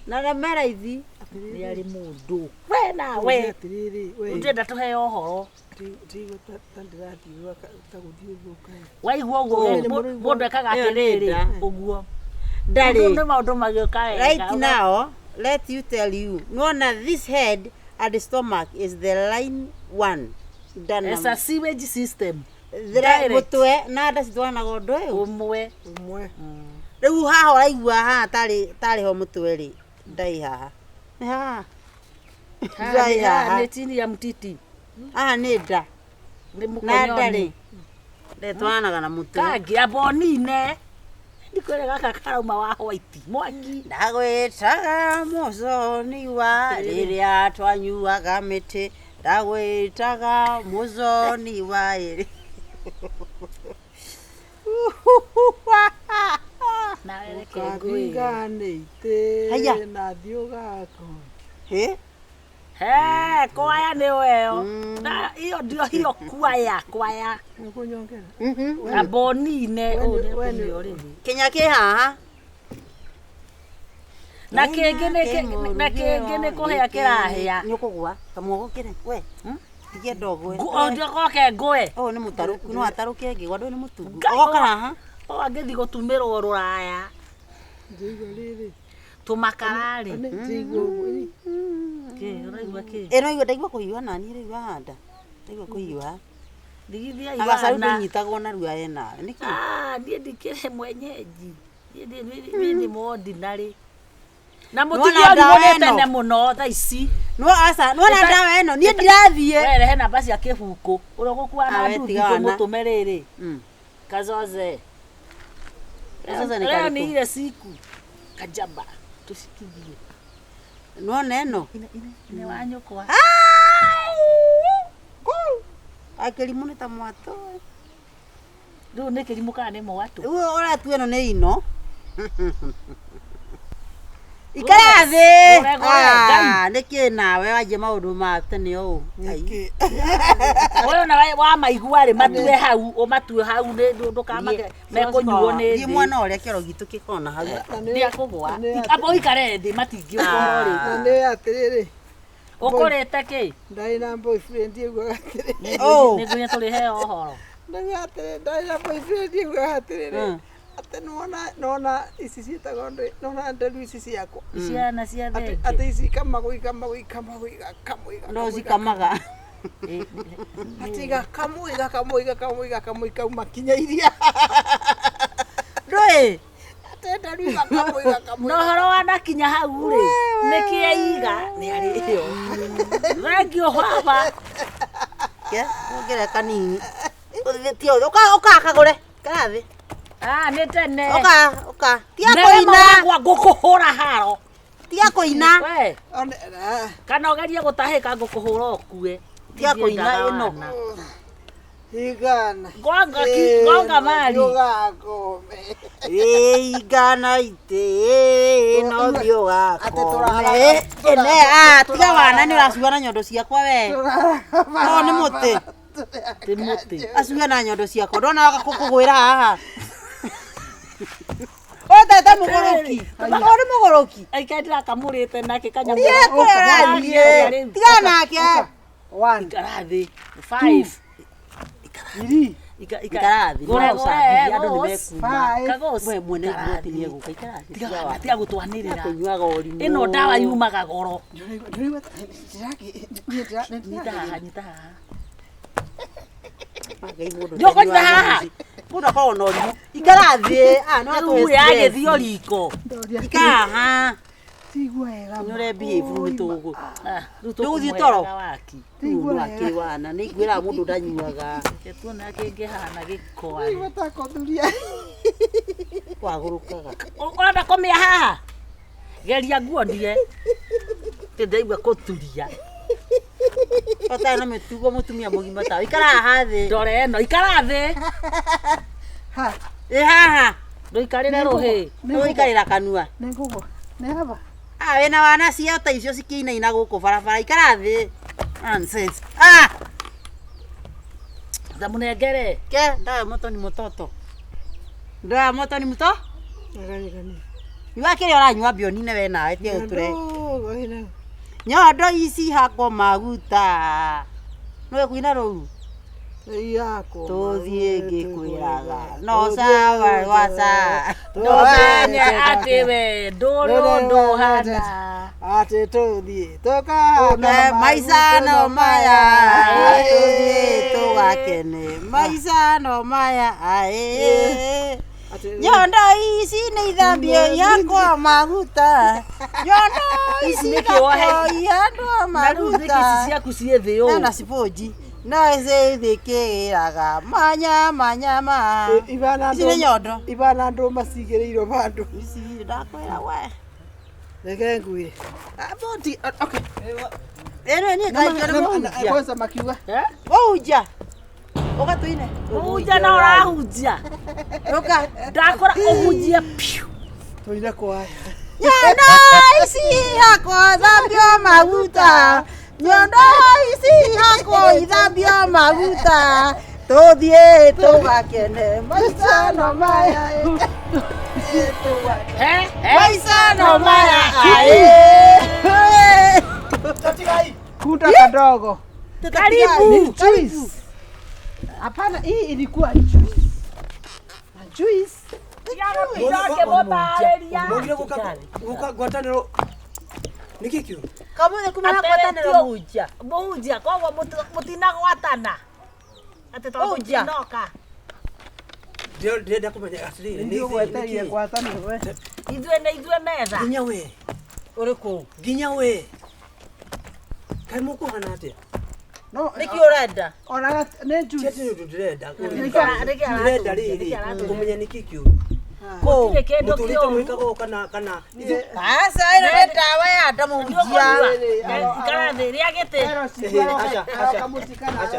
[SPEAKER 1] Na na meraithi.
[SPEAKER 3] nĩ arĩ mũndũ we nawe
[SPEAKER 2] atĩrĩrĩ, we
[SPEAKER 3] ndĩrenda tũheo ũhoro
[SPEAKER 2] ndigua ta ndĩrathiĩ ta gũthiĩ ũguo kaĩ.
[SPEAKER 3] waigua ũguo
[SPEAKER 2] Nĩ mũrũigua.
[SPEAKER 3] mũndũ ekaga
[SPEAKER 1] Ĩyo nĩ
[SPEAKER 3] atĩrĩrĩ
[SPEAKER 1] nda.
[SPEAKER 3] ũguo
[SPEAKER 1] Ndarĩ.
[SPEAKER 3] nĩ maũndũ magĩũka wega
[SPEAKER 1] Right now, let you tell you. Nona this head and the stomach is the line one. Ndana.
[SPEAKER 3] It's a sewage system
[SPEAKER 1] The
[SPEAKER 3] direct.
[SPEAKER 1] mũtwe na nda citwaranaga ũndũ ũyũ.
[SPEAKER 3] ũmwe
[SPEAKER 2] Ũmwe.
[SPEAKER 1] Rĩu haha ũraigua haha tarĩ tarĩ ho mũtwe rĩ. Ndai haha. Nĩ haha. Ndai
[SPEAKER 3] haha
[SPEAKER 1] haha.
[SPEAKER 3] nĩ chini ya mtiti
[SPEAKER 1] Haha nĩ nda.
[SPEAKER 3] nĩ
[SPEAKER 1] Na nda
[SPEAKER 3] mũkonyoni
[SPEAKER 1] rĩ. Ndetwaranaga na mũtwe.
[SPEAKER 3] kangĩ ambonine ndikwĩre gaka karauma wa white mwaki
[SPEAKER 1] Ndagwĩtaga mũconi wa rĩrĩa twanyuaga mĩtĩ. Ndagwĩtaga mũconi wa ĩrĩ.
[SPEAKER 3] nawe reke ngwĩre
[SPEAKER 2] Ũkathinga nĩ itĩ
[SPEAKER 1] Haiya.
[SPEAKER 2] na thiĩ ũgakoma.
[SPEAKER 1] Hĩ?
[SPEAKER 3] He, kwaya nĩ weyo Na hiyo ndio hiyo kwaya kwaya
[SPEAKER 2] Nĩũkũnyongera?
[SPEAKER 3] ambonine
[SPEAKER 2] we
[SPEAKER 3] ũũ
[SPEAKER 2] nĩ- we
[SPEAKER 3] nĩ
[SPEAKER 2] nĩ-
[SPEAKER 3] kũnyua rĩu
[SPEAKER 1] Kĩnya kĩ haha.
[SPEAKER 3] Na kĩngĩ nĩ na kĩngĩ nĩ kũhĩa kĩrahĩa
[SPEAKER 1] Nĩ ũkũgũa. Kamwogo kĩre. We. Tigia ndogwe.
[SPEAKER 3] Njokoke ngũe
[SPEAKER 1] Ũyũ nĩ mũtarũku. No atarũke ngĩgwa ndũyũ nĩ mũtungu.
[SPEAKER 3] Ngai,
[SPEAKER 1] Ogoka haha.
[SPEAKER 3] o angĩthiĩ gũtumĩrwo rũraya
[SPEAKER 2] Ndĩraigua rĩrĩ.
[SPEAKER 3] tũmakararĩ
[SPEAKER 2] Nĩ ndĩraigua ũguo. Ĩ,
[SPEAKER 3] kĩ ũraigua kĩ
[SPEAKER 1] Ĩno igua ndaigua kũhiũha nani rĩu haha nda. Ndaigua kũhiũha.
[SPEAKER 3] ndigithia
[SPEAKER 1] Na gacaru
[SPEAKER 3] iwana
[SPEAKER 1] ndũnyitagwo narua we nawe. Nĩkĩ?
[SPEAKER 3] Ah, niĩ ndikĩrĩ mwenyeji niĩ nĩ ordinary. Na
[SPEAKER 1] Nĩwona
[SPEAKER 3] mũtige
[SPEAKER 1] ndawa
[SPEAKER 3] ũrigwo nĩ
[SPEAKER 1] ĩno?
[SPEAKER 3] tene mũno thaa ici.
[SPEAKER 1] No aca, nĩwona ndawa ĩno niĩ ndirathiĩ.
[SPEAKER 3] We rehe namba cia kĩbuku. Ũrĩa ũgũkua na
[SPEAKER 1] Ah, we
[SPEAKER 3] nduthi
[SPEAKER 1] tiga wana.
[SPEAKER 3] tũmũtũme rĩrĩ.
[SPEAKER 1] Mm.
[SPEAKER 3] Kazoze.
[SPEAKER 1] Kazoze nĩ
[SPEAKER 3] Leo
[SPEAKER 1] karĩkũ?
[SPEAKER 3] ni ile siku. Kajaba. Tusikizie.
[SPEAKER 1] Nĩwona ĩno?
[SPEAKER 3] Nĩ wa nyũkwa.
[SPEAKER 1] Akĩrimũ nĩ ta mwatũ.
[SPEAKER 3] Rĩu nĩ kĩrimũ kana nĩ mwatũ?
[SPEAKER 1] Rĩu ũratua ĩno nĩ ino. Ikara thĩ.
[SPEAKER 3] Gore, gore, Ngai.
[SPEAKER 1] Ah, nĩkĩ nawe wanjia maũndũ ma tene ũũ? Ai.
[SPEAKER 3] Ũyũ na wa maigua rĩ matue hau, ũmatue hau nĩ ndũkamake mekũnyuo nĩ
[SPEAKER 1] Thiĩ
[SPEAKER 3] thĩ.
[SPEAKER 1] mwena ũrĩa kĩoro gitũ gĩkoragwo hau.
[SPEAKER 3] Nĩ akũgwa. Amba ũikare thĩ matingĩũkũra rĩ.
[SPEAKER 2] Na nĩ atĩrĩrĩ,
[SPEAKER 3] Ũkũrĩte kĩ?
[SPEAKER 2] ndarĩ na boyfriend ĩguaga atĩrĩrĩ.
[SPEAKER 1] Oh.
[SPEAKER 3] Nĩngwĩra tũrĩheo ũhoro.
[SPEAKER 2] Ndauga atĩrĩrĩ, ndarĩ na boyfriend ĩguaga atĩrĩrĩ.
[SPEAKER 1] Mm.
[SPEAKER 2] Atĩ nĩwona nĩwona ici ciĩtagwo ndĩ, nĩwona nderu ici ciakwa.
[SPEAKER 3] Ciana cia
[SPEAKER 2] Atĩ
[SPEAKER 3] thenge.
[SPEAKER 2] atĩ ici ikamagwo ikamagwo ikamagwo igakamwo
[SPEAKER 1] No
[SPEAKER 2] igakamwo.
[SPEAKER 1] cikamaga.
[SPEAKER 2] Atĩ igakamwo igakamwo igakamwo igakamwo ikauma kinya iria.
[SPEAKER 1] Ndũĩ?
[SPEAKER 2] Atĩ nderu igakamwo igakamwo.
[SPEAKER 3] Na ũhoro wanakinya hau rĩ, nĩkĩ aiga nĩ arĩo. Thengio baba.
[SPEAKER 1] Ke, wongerere kanini. Ũthĩ ũka ũka kagũre. Ikara thĩ.
[SPEAKER 3] Ah, nĩ tene.
[SPEAKER 1] Ũka, ũka. Tiga
[SPEAKER 3] Nerema
[SPEAKER 1] kũina.
[SPEAKER 3] wakwa ngũkũhũra haro.
[SPEAKER 1] Tiga kũina.
[SPEAKER 3] We,
[SPEAKER 2] One- ah,
[SPEAKER 3] kana ũgerie gũtahĩka ngũkũhũra ũkue.
[SPEAKER 1] Tiga kũina ĩno.
[SPEAKER 2] Igana.
[SPEAKER 3] Gonga ki, gonga mari.
[SPEAKER 2] Ũgakome.
[SPEAKER 1] Ĩigana itĩ no thiĩ
[SPEAKER 2] Atĩ
[SPEAKER 1] ũgakome.
[SPEAKER 2] tũrahara-
[SPEAKER 1] Ĩne, ah, tiga wana nĩ ũracuga na nyondo ciakwa we. No nĩ mũtĩ.
[SPEAKER 3] Ti mũtĩ.
[SPEAKER 1] Acuge na nyondo ciakwa. Ndona waka kũgwĩra haha. Ũtete mũgũrũki. Ũyũ nĩ mũgũrũki.
[SPEAKER 3] Aikari ndĩrakamũrĩte nake kanyamũ.
[SPEAKER 1] Thiĩ kũrĩa ũrathiĩ. Tiga nake.
[SPEAKER 2] One,
[SPEAKER 3] Ikara thĩ. Five.
[SPEAKER 2] three,
[SPEAKER 1] Ikara thĩ.
[SPEAKER 3] Gore,
[SPEAKER 1] No ũcambithie,
[SPEAKER 3] gore,
[SPEAKER 1] andũ nĩ
[SPEAKER 3] gos.
[SPEAKER 1] mekuma.
[SPEAKER 2] five.
[SPEAKER 3] Kagos.
[SPEAKER 1] We mwene
[SPEAKER 3] Ikara
[SPEAKER 1] igoti
[SPEAKER 3] thĩ.
[SPEAKER 1] nĩ egũka. Ikara thĩ.
[SPEAKER 3] Tiga
[SPEAKER 1] Tiga wa-
[SPEAKER 3] tiga gũtwanĩrĩra.
[SPEAKER 1] Kũnyuaga ũrimũ.
[SPEAKER 3] Ĩno ndawa yumaga goro.
[SPEAKER 2] Ndũraigua ta- niĩ
[SPEAKER 3] Nyita haha, nyita haha.
[SPEAKER 1] Ngai mũndũ
[SPEAKER 3] Nĩ ũkũnyita
[SPEAKER 1] ũtanyuaga
[SPEAKER 3] haha?
[SPEAKER 1] ici. Mũndũ akoragwo na ũrimũ. Ikara thĩ. Ah, no
[SPEAKER 3] Rĩu
[SPEAKER 1] atũhe stress.
[SPEAKER 3] yagĩthio riko.
[SPEAKER 1] Ikara haha.
[SPEAKER 2] Tigua wega.
[SPEAKER 1] Nĩ ũre behave nĩ tũgũ.
[SPEAKER 3] Ah, rĩu
[SPEAKER 1] Ndũgũthiĩ
[SPEAKER 3] tũkũmũheaga
[SPEAKER 1] toro?
[SPEAKER 3] waki.
[SPEAKER 1] Mũndũ akĩwana nĩ ngwĩraga mũndũ ndanyuaga
[SPEAKER 3] Reke tuone kĩngĩhana gĩko.
[SPEAKER 2] Ndũraigua ta kũthuria.
[SPEAKER 1] wagũrũkaga.
[SPEAKER 3] Ũrenda kũmĩa haha? Geria nguonie. Tĩ ndaigua kũturia.
[SPEAKER 1] Ũtarĩ na mĩtugo mũtumia mũgima tawe. Ikara haha thĩ.
[SPEAKER 3] Ndore ĩno, ikara thĩ.
[SPEAKER 2] Ha,
[SPEAKER 1] Ĩ haha.
[SPEAKER 3] Ndũikarĩre rũhĩ.
[SPEAKER 1] Nĩ gũikarĩra kanua.
[SPEAKER 2] nĩ ngũgwa. Nĩ haba.
[SPEAKER 1] Ah, wĩna wana cia ta icio cikĩinaina gũkũ barabara. Ikara thĩ. Nonsense. Ah,
[SPEAKER 3] Ndamũnengere.
[SPEAKER 1] ke ndawa ya moto ni mũtoto. Ndawa ya moto ni mũto?
[SPEAKER 2] Nĩganĩgani.
[SPEAKER 1] Nyua kĩrĩa ũranyua mbionine we nawe tiga gũtũre.
[SPEAKER 2] Ndogo ĩno.
[SPEAKER 1] Nyondo ici hakwo maguta. Nĩwe kuina rũu?
[SPEAKER 2] Yakwa.
[SPEAKER 1] Tũthiĩ ngĩkwĩraga. No sawa waca.
[SPEAKER 3] Ndũmenye atĩ we ndũrĩ ũndũ ũhana.
[SPEAKER 2] Atĩ tũthiĩ tũkahaka
[SPEAKER 1] Maica no maya
[SPEAKER 2] Aĩ.
[SPEAKER 1] tũthiĩ tũgakene. Maica no maya aĩ.
[SPEAKER 2] Atĩ-
[SPEAKER 1] Nyondo ici nĩ ithambio ihakwo maguta. Nyondo ici
[SPEAKER 3] Nĩkĩ wohe-
[SPEAKER 1] ihakwo ihakwo
[SPEAKER 3] Na rĩu nĩkĩ ici
[SPEAKER 1] maguta.
[SPEAKER 3] ciaku ciĩ thĩ ũũ?
[SPEAKER 1] Na cipunji. No icithikĩraga manya manyama.
[SPEAKER 2] Ibana
[SPEAKER 1] Ici nĩ nyondo.
[SPEAKER 2] Ibana ndũma cigĩrĩirwo bandũ.
[SPEAKER 1] Ici ndakwĩra we.
[SPEAKER 2] Reke ngwĩre. Ah, boti, ah, okay.
[SPEAKER 1] Ĩno niĩ ngaikio nĩ mũhunjia.
[SPEAKER 2] Kwanza makiuga.
[SPEAKER 3] Eh?
[SPEAKER 1] Mũhunjia. Ũgatũine.
[SPEAKER 3] Mũhunjia no ũrahunjia.
[SPEAKER 1] Ũka.
[SPEAKER 3] Ndakora ũhunjie piu.
[SPEAKER 2] Tũire kwaya.
[SPEAKER 1] Nyondo ici hakwo thambio maguta. Nyondo ici hakwo ithambio maguta. Tũthiĩ tũgakene maica no maya.
[SPEAKER 3] Eh? Eh?
[SPEAKER 1] Maica no maya. Aĩ.
[SPEAKER 2] Kunda kadogo.
[SPEAKER 3] Karibu.
[SPEAKER 2] Ni juice. Hapana, hii ilikuwa juice. Na juice.
[SPEAKER 4] Mũgire gũka ngwatanĩro nĩkĩ kĩu
[SPEAKER 1] Kamũthĩ kuma na ngwatanĩro mũhunjia.
[SPEAKER 3] Mũhunjia koguo mũtinagwatana. Atĩ tondũ
[SPEAKER 1] Mũhunjia.
[SPEAKER 3] mũtinoka.
[SPEAKER 4] Ndĩrenda kũmenya atĩrĩrĩ
[SPEAKER 2] Ndio gwetereire ngwatanĩro we.
[SPEAKER 3] Ithuĩ nĩ ithuĩ metha.
[SPEAKER 4] nginya we
[SPEAKER 1] Ũrĩkũ?
[SPEAKER 4] Nginya we. Kaĩ mũkũhana atĩa?
[SPEAKER 2] No,
[SPEAKER 1] Nĩkĩ ũrenda?
[SPEAKER 2] ona nĩ
[SPEAKER 4] Ti
[SPEAKER 2] juice.
[SPEAKER 4] atĩ nĩ ũndũ ndĩrenda.
[SPEAKER 3] Nĩkĩ
[SPEAKER 4] Ndĩrenda
[SPEAKER 3] aratũria?
[SPEAKER 4] rĩrĩ
[SPEAKER 3] Nĩkĩ aratũria?
[SPEAKER 4] kũmenya nĩkĩ kĩũru.
[SPEAKER 3] Gũtirĩ kĩndũ
[SPEAKER 4] Mũtũrĩte
[SPEAKER 3] kĩũru.
[SPEAKER 4] mwĩkaga ũũ kana kana.
[SPEAKER 1] Aca ĩno nĩ ndawa ya nda mũhunjia.
[SPEAKER 3] Ikara thĩ rĩa gĩtĩ.
[SPEAKER 4] Aca, aca.
[SPEAKER 2] Aca.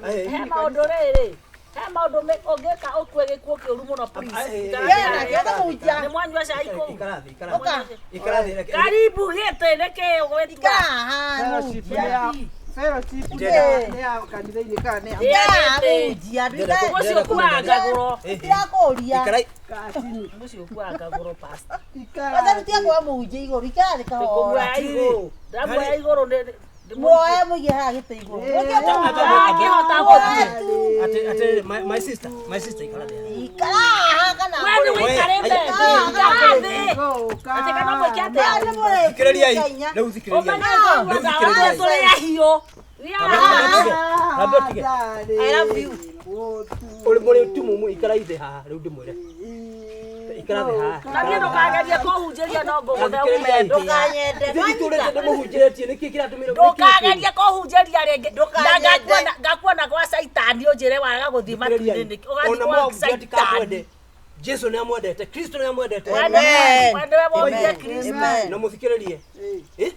[SPEAKER 4] Eh,
[SPEAKER 3] He maũndũ rĩrĩ. He maũndũ ũngĩka ũkue gĩkuũ kĩũru mũno please.
[SPEAKER 4] Eh, eh,
[SPEAKER 3] Ikara
[SPEAKER 1] eh,
[SPEAKER 3] thĩ.
[SPEAKER 1] eh, eh,
[SPEAKER 3] Nĩ mwanyua cai kũu.
[SPEAKER 4] Ikara thĩ, ikara thĩ. Ikara thĩ. reke-
[SPEAKER 3] Karibu gĩtĩ nĩkĩ ũgwĩtua?
[SPEAKER 1] Ikara haha mũhunjia.
[SPEAKER 2] Fellowship
[SPEAKER 4] Ndĩrenda-
[SPEAKER 2] nĩ ya kanitha-inĩ kana nĩ ya
[SPEAKER 3] Rĩa
[SPEAKER 1] Ikara
[SPEAKER 3] gĩtĩ.
[SPEAKER 1] mũhunjia.
[SPEAKER 4] Ndĩrenda-
[SPEAKER 3] Ũcio ũkuaga ngagũro.
[SPEAKER 4] Eh, eh.
[SPEAKER 1] Ndirakũria.
[SPEAKER 4] Ikara
[SPEAKER 2] katini.
[SPEAKER 3] Ũcio ũkuaga ngagũro pastor.
[SPEAKER 2] Ikara.
[SPEAKER 1] Kwanza rutia kwa mũhunjia igũrũ. Ikara thĩ kahora.
[SPEAKER 3] Kũmuoya igũrũ. Ndamuoya igũrũ nĩ
[SPEAKER 1] Muoe mũige haha gĩtĩ igũrũ.
[SPEAKER 3] Akĩhota gũthiĩ.
[SPEAKER 4] Ate ate my sister, my sister ikara thĩ.
[SPEAKER 1] Ikara haha kana.
[SPEAKER 3] We nĩ wĩikarĩte thĩ. Ikara thĩ. Atĩ kana mwĩke atĩa?
[SPEAKER 4] Thikĩrĩriai. Rĩu thikĩrĩriai.
[SPEAKER 3] Ũmenye ndawa tũrĩ ahiũ.
[SPEAKER 4] Rambia ũtige.
[SPEAKER 1] I love you.
[SPEAKER 4] Ũrĩ mũrĩ tumumu ikara thĩ haha rĩu ndĩmwĩre. Ikara thĩ haha.
[SPEAKER 3] Na niĩ ndũkagerie kũhunjĩria no ngũgũthe ume thĩ.
[SPEAKER 1] Ndũkanyende.
[SPEAKER 4] Ithuĩ itũrĩte ndĩmũhunjĩrĩtie nĩkĩ kĩratũmire
[SPEAKER 3] Ndũkagerie kũhunjĩria rĩngĩ. Na
[SPEAKER 1] Ndũkanyende.
[SPEAKER 3] ngakuona gwa Caitani ũnjĩre waga gũthiĩ matu-inĩ nĩkĩ. Ũgathiĩ
[SPEAKER 4] Ona
[SPEAKER 3] gwa
[SPEAKER 4] mwahunjia
[SPEAKER 3] Caitani.
[SPEAKER 4] ndikakwende. Jesu nĩ amwendete, Kristo nĩ amwendete.
[SPEAKER 3] We
[SPEAKER 1] Amen.
[SPEAKER 3] nĩwe wonire Kristo.
[SPEAKER 1] Amen.
[SPEAKER 4] Na mũthikĩrĩrie. Eh?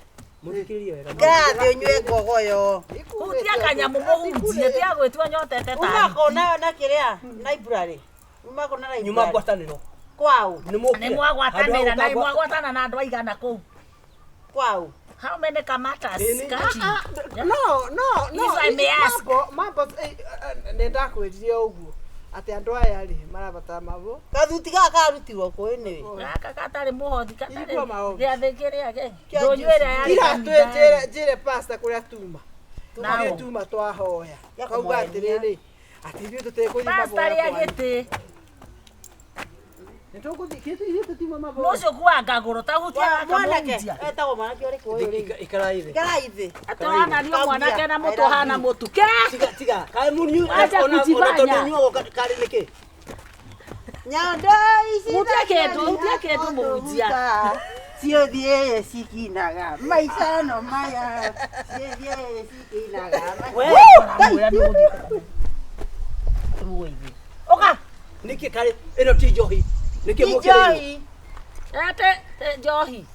[SPEAKER 4] Mũthikĩrĩrie wega.
[SPEAKER 1] Ikara thĩ ũnyue ngogoyo.
[SPEAKER 3] Hutia kanyamũ mũhunjie tiga gwĩtua nyotete
[SPEAKER 1] Uma
[SPEAKER 3] ta.
[SPEAKER 1] kona na kĩrĩa? Library. Uma kona
[SPEAKER 4] Nyuma
[SPEAKER 1] library.
[SPEAKER 4] ngwatanĩro.
[SPEAKER 1] Kwao.
[SPEAKER 4] Nĩ mũkire.
[SPEAKER 3] Nĩ mwagwatanĩra na
[SPEAKER 4] Handũ ha gũka-
[SPEAKER 3] mwagwatana na andũ aigana kũu.
[SPEAKER 1] Kwao.
[SPEAKER 3] How many kamatas?
[SPEAKER 4] Nĩ-
[SPEAKER 3] Kati.
[SPEAKER 2] No, no, no.
[SPEAKER 3] If I may ask.
[SPEAKER 2] Mambo, mambo, nĩ ndakwĩrire ũguo atĩ andũ aya rĩ marabatara mabo.
[SPEAKER 1] Gathuti gaka karutirwo kũ anyway.
[SPEAKER 3] Gaka gatarĩ mũhothi gatarĩ
[SPEAKER 2] Igua maũndũ.
[SPEAKER 3] gĩathĩ kĩrĩa
[SPEAKER 1] Kĩa
[SPEAKER 3] ndũnyũ ĩrĩa yarĩ
[SPEAKER 2] Ira
[SPEAKER 3] kanitha.
[SPEAKER 2] twĩ njĩre pastor kũrĩa tuma.
[SPEAKER 3] Nao.
[SPEAKER 2] Tuma tuma twahoya.
[SPEAKER 1] Ya
[SPEAKER 2] Kauga
[SPEAKER 1] kũmũhenia.
[SPEAKER 2] atĩrĩrĩ atĩ ithuĩ tũtekũthiĩ
[SPEAKER 3] Pastor
[SPEAKER 2] maboya
[SPEAKER 3] rĩa
[SPEAKER 2] kwanyu.
[SPEAKER 3] gĩtĩ.
[SPEAKER 2] Nĩ tũkũthiĩ kĩtũ ithuĩ tũtiuma maboya.
[SPEAKER 3] Mũcio ũkuaga ngagũrũ ta hutia
[SPEAKER 1] Wa
[SPEAKER 3] gaka
[SPEAKER 1] mwanake.
[SPEAKER 3] mũhunjia.
[SPEAKER 1] Etagwo mwanake ũrĩkũ ũyũ rĩu?
[SPEAKER 4] Ikara thĩ.
[SPEAKER 1] Ikara thĩ.
[SPEAKER 3] Atũhananio mwanake na mũtũ hana mũtu. Ke!
[SPEAKER 4] Tiga tiga. Kaĩ mũnyue
[SPEAKER 3] Acha
[SPEAKER 4] ona ona
[SPEAKER 3] kujifanya.
[SPEAKER 4] tondũ nyuaga karĩ nĩkĩ?
[SPEAKER 1] Nyondo ici
[SPEAKER 3] Hutia kĩndũ, hutia kĩndũ mũhunjia.
[SPEAKER 1] Ciothiĩ cikinaga maica no maya ciothiĩ cikinaga
[SPEAKER 3] Ũramwĩra nĩ ũgũthiĩ. Tũmũgeithie.
[SPEAKER 1] Ũka
[SPEAKER 4] Nĩkĩ karĩ ĩno ti njohi. Nĩkĩ
[SPEAKER 1] ti
[SPEAKER 4] mũkĩrĩirwo?
[SPEAKER 1] njohi
[SPEAKER 3] Ete njohi.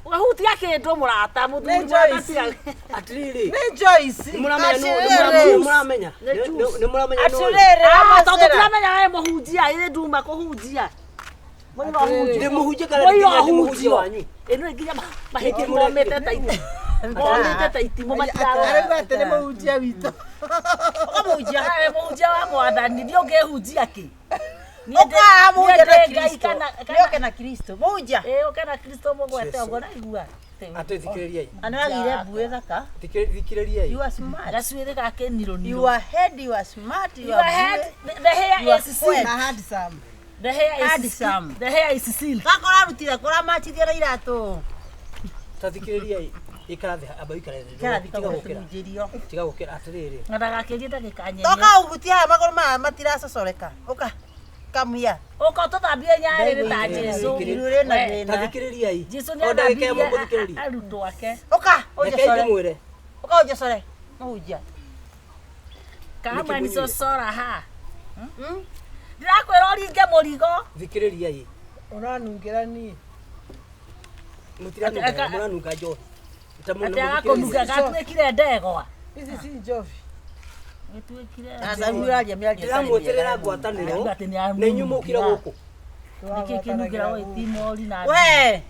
[SPEAKER 3] Ũgahutia kĩndũ mũrata mũthuri
[SPEAKER 2] Nĩ Joyce.
[SPEAKER 3] mwana
[SPEAKER 4] Atĩrĩrĩ.
[SPEAKER 2] Nĩ Joyce.
[SPEAKER 4] Nĩ mũramenya nũ-
[SPEAKER 1] Atĩrĩrĩ.
[SPEAKER 4] nĩ mũramenya.
[SPEAKER 3] Nĩ juice.
[SPEAKER 4] Nĩ mũramenya nũ ũyũ?
[SPEAKER 1] Atĩrĩrĩ
[SPEAKER 3] Ah, tondũ
[SPEAKER 1] amacera
[SPEAKER 3] tũramenya we mũhunjia ĩrĩ nduma kũhunjia. Mũira ũhunjio.
[SPEAKER 4] Ndĩ mũhunjia kana
[SPEAKER 3] Mũira
[SPEAKER 4] nginya ndĩ mũhunjia
[SPEAKER 3] ũhunjio.
[SPEAKER 4] wanyu?
[SPEAKER 3] Ĩno nginya mahĩti
[SPEAKER 4] Nĩkĩ mũrekire?
[SPEAKER 3] momĩte ta itimũ. Momĩte ta itimũ matirarora.
[SPEAKER 2] Arauga atĩ nĩ mũhunjia witũ.
[SPEAKER 1] Ũka mũhunjia
[SPEAKER 3] Wewe mũhunjia wa mwathani ndiũ ũngĩhunjia kĩ? Niĩ
[SPEAKER 1] Ũka haha mũhunjia
[SPEAKER 3] niĩ
[SPEAKER 1] na
[SPEAKER 3] ndĩ Ngai
[SPEAKER 1] Kristo
[SPEAKER 3] kana
[SPEAKER 1] Nĩoke na Kristo mũhunjia
[SPEAKER 3] ĩĩ ũke na Kristo mũgwete ũguo naigua.
[SPEAKER 4] Atĩ thikĩrĩriai.
[SPEAKER 1] Na nĩwagĩire mbuĩ thaka
[SPEAKER 4] Thikĩrĩriai.
[SPEAKER 1] You are smart
[SPEAKER 3] Gacuĩrĩ gake niro niro.
[SPEAKER 1] You are head you are smart you
[SPEAKER 3] Your
[SPEAKER 1] are
[SPEAKER 3] head,
[SPEAKER 1] mbuĩ.
[SPEAKER 3] the hair
[SPEAKER 1] You are
[SPEAKER 3] is
[SPEAKER 1] square.
[SPEAKER 3] silk.
[SPEAKER 2] Na handsome.
[SPEAKER 3] The hair is
[SPEAKER 1] Handsome.
[SPEAKER 3] The hair is silk.
[SPEAKER 1] Gaka ũrarutire kũramachithia na iratũ
[SPEAKER 4] Ta thikĩrĩriai. Ikara thĩ amba ũikare thĩ.
[SPEAKER 1] Ikara thĩ
[SPEAKER 4] Tiga gũkĩra.
[SPEAKER 1] kũhunjĩrio
[SPEAKER 4] Tiga gũkĩra atĩrĩrĩ.
[SPEAKER 3] Na ndagakĩrie ndagĩka nyenye.
[SPEAKER 1] Toka ũhutie haha magũrũ maya matiracocoreka ũka come here
[SPEAKER 3] Ũka ũtũthambie nyarĩrĩ ta Jesũ.
[SPEAKER 1] Iru rĩna
[SPEAKER 3] We,
[SPEAKER 4] Ta
[SPEAKER 1] thĩna
[SPEAKER 4] thikĩrĩriai.
[SPEAKER 3] Jesũ nĩ
[SPEAKER 4] O ndagĩka ĩmwe
[SPEAKER 3] athambirie
[SPEAKER 4] mũthikĩrĩrie.
[SPEAKER 3] arutwo ake.
[SPEAKER 1] Ũka
[SPEAKER 4] Rekei
[SPEAKER 1] ũnjocore
[SPEAKER 4] ndĩmwĩre.
[SPEAKER 1] ũka ũnjocore mũhunjia
[SPEAKER 3] Kama
[SPEAKER 4] Nĩkĩ
[SPEAKER 3] ni
[SPEAKER 4] mũnyuire?
[SPEAKER 3] cocora ha. Ndĩrakwĩra ũringe mũrigo.
[SPEAKER 4] Thikĩrĩriai.
[SPEAKER 2] Ũranungĩra niĩ.
[SPEAKER 4] Mũtiranunga
[SPEAKER 3] Ate-
[SPEAKER 4] mũranunga njohi. Ta mũno
[SPEAKER 3] Atĩ agakũnunga
[SPEAKER 4] mũthikĩrĩrie.
[SPEAKER 3] gatuĩkire ndegwa.
[SPEAKER 2] Ici ci njobi.
[SPEAKER 3] Gĩtuĩkire
[SPEAKER 1] Aca rĩu ũraria mĩario ĩtarĩ
[SPEAKER 4] Ndĩramwĩtĩrĩra
[SPEAKER 1] mĩega.
[SPEAKER 4] ngwatanĩro
[SPEAKER 3] Akiuga atĩ nĩ
[SPEAKER 4] na inyuĩ mũkire gũkũ.
[SPEAKER 3] Nĩkĩ kĩnungĩra ũũ itimori na
[SPEAKER 1] We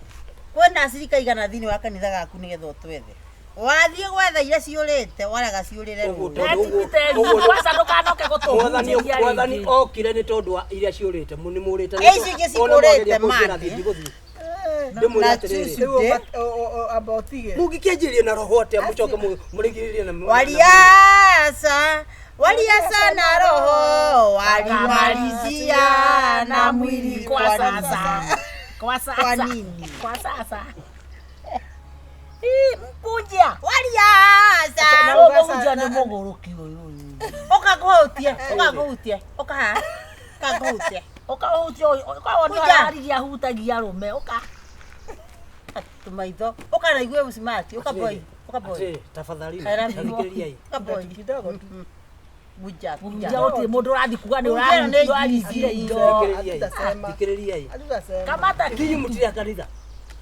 [SPEAKER 1] kwĩna acirika igana thĩinĩ wa kanitha gaku nĩgetha ũtwethe wathiĩ gwetha iria ciũrĩte warega ciũrĩre
[SPEAKER 4] Ũguo
[SPEAKER 1] rũĩ.
[SPEAKER 4] tondũ ũguo-
[SPEAKER 3] Etibiteri
[SPEAKER 4] ũguo-
[SPEAKER 3] kwanza ndũkanoke
[SPEAKER 4] Mwathani
[SPEAKER 3] gũtũhunjĩria
[SPEAKER 4] mwathani
[SPEAKER 3] rĩngĩ.
[SPEAKER 4] okire nĩ tondũ wa iria ciũrĩte nĩ mũrĩte
[SPEAKER 1] Ici ingĩ cikũrĩte mani.
[SPEAKER 4] ndigũthiĩ ndĩmwĩre
[SPEAKER 1] Na
[SPEAKER 4] atĩrĩrĩ
[SPEAKER 1] Tuesday.
[SPEAKER 2] Rĩu amba ũtige.
[SPEAKER 4] mũngĩkĩanjĩrĩria na roho atĩa mũcoke mũrigĩrĩrie na
[SPEAKER 1] Waliasa waliasa na roho walimalizia na mwili
[SPEAKER 3] kwa
[SPEAKER 1] kwa
[SPEAKER 3] sasa. Kwa sasa.
[SPEAKER 1] Kwa nini?
[SPEAKER 3] Kwa sasa. Ii, mkunja.
[SPEAKER 1] Waliasa
[SPEAKER 3] Ũyũ mũhunjia nĩ mũgũrũki ũyũ ũyũ.
[SPEAKER 1] ũka ngũhutie ũka ngũhutie ũka haha ũka ngũhutie
[SPEAKER 3] Ũka ũhutie ũyũ, ũka wone
[SPEAKER 1] Kunja.
[SPEAKER 3] ararigia ahutagia arũme, ũka.
[SPEAKER 1] Tũmaitho. Ũka na igue ũcimati. Ũka boy. Ũka boy.
[SPEAKER 4] Atĩrĩrĩ, tafadhali
[SPEAKER 1] I love you.
[SPEAKER 4] thikĩrĩriai.
[SPEAKER 1] Ũka boy. Buja.
[SPEAKER 3] Mũhunjia gũtirĩ mũndũ ũrathiĩ kuga nĩ
[SPEAKER 1] Mũhunjia nĩ
[SPEAKER 3] ũrarithire indo.
[SPEAKER 4] Thikĩrĩriai.
[SPEAKER 2] Hatutasema.
[SPEAKER 4] Thikĩrĩriai.
[SPEAKER 2] Hatutasema.
[SPEAKER 3] Kamata
[SPEAKER 4] Ninyi mũtirĩ a kanitha.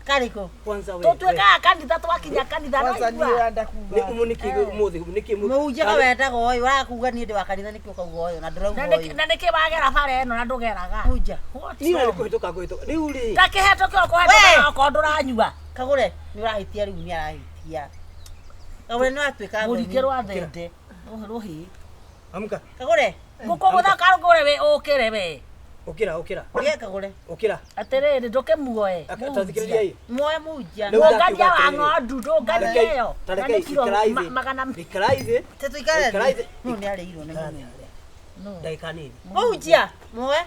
[SPEAKER 1] Kariko.
[SPEAKER 4] Kwanza we.
[SPEAKER 3] tũtuĩkaga kanitha twakinya kanitha no
[SPEAKER 2] Kwanza
[SPEAKER 3] igua.
[SPEAKER 2] niĩ ũrenda
[SPEAKER 4] Nĩ
[SPEAKER 2] kuga.
[SPEAKER 4] ũmũ nĩkĩ ũmũthĩ nĩkĩ
[SPEAKER 1] Mũhunjia ka wendaga ũyũ ũrakuga niĩ ndĩ wa kanitha nĩkĩ ũkauga ũyũ na ndũrauga
[SPEAKER 3] Na nĩkĩ-
[SPEAKER 1] ũyũ.
[SPEAKER 3] na nĩkĩ wagera bara ĩno na ndũgeraga?
[SPEAKER 1] Mũhunjia.
[SPEAKER 3] What's
[SPEAKER 4] Niĩ na
[SPEAKER 3] wrong?
[SPEAKER 4] nĩkũhĩtũka ngũhĩtũka. Rĩu rĩ.
[SPEAKER 3] Ta kĩhetũke ũkũhetũka okorwo ndũranyua.
[SPEAKER 1] Kagũre nĩ ũrahĩtia rĩu nĩ arahĩtia. Kagũre nĩ watuĩka
[SPEAKER 3] Mũringe
[SPEAKER 1] thoni.
[SPEAKER 3] rwa thende. Rũhĩ.
[SPEAKER 4] Amka.
[SPEAKER 1] Kagũre.
[SPEAKER 3] Ngũkũgũtha karũgũre we ũkĩre we.
[SPEAKER 4] Ũkĩra ũkĩra.
[SPEAKER 1] Ũgĩe kagũre.
[SPEAKER 4] Ũkĩra.
[SPEAKER 3] Atĩrĩrĩ ndũkĩmuoe.
[SPEAKER 4] Ta thikĩrĩriai.
[SPEAKER 1] Muoe mũhunjia.
[SPEAKER 4] Rĩu
[SPEAKER 3] Mũngania
[SPEAKER 4] ndakiuga
[SPEAKER 3] wa
[SPEAKER 4] atĩrĩrĩ.
[SPEAKER 3] ng'ondu ndũngania ĩyo.
[SPEAKER 4] Ta
[SPEAKER 3] Na
[SPEAKER 4] rekei
[SPEAKER 3] nĩ kiro
[SPEAKER 4] ikarai thĩ.
[SPEAKER 3] magana
[SPEAKER 4] Ikarai thĩ.
[SPEAKER 1] Te tũikare
[SPEAKER 4] Ikarai
[SPEAKER 1] thĩ.
[SPEAKER 4] thĩ.
[SPEAKER 1] Nũ nĩ arĩirwo nĩ mũhunjia.
[SPEAKER 4] Ndagĩka nini.
[SPEAKER 1] Mũhunjia. Muoe.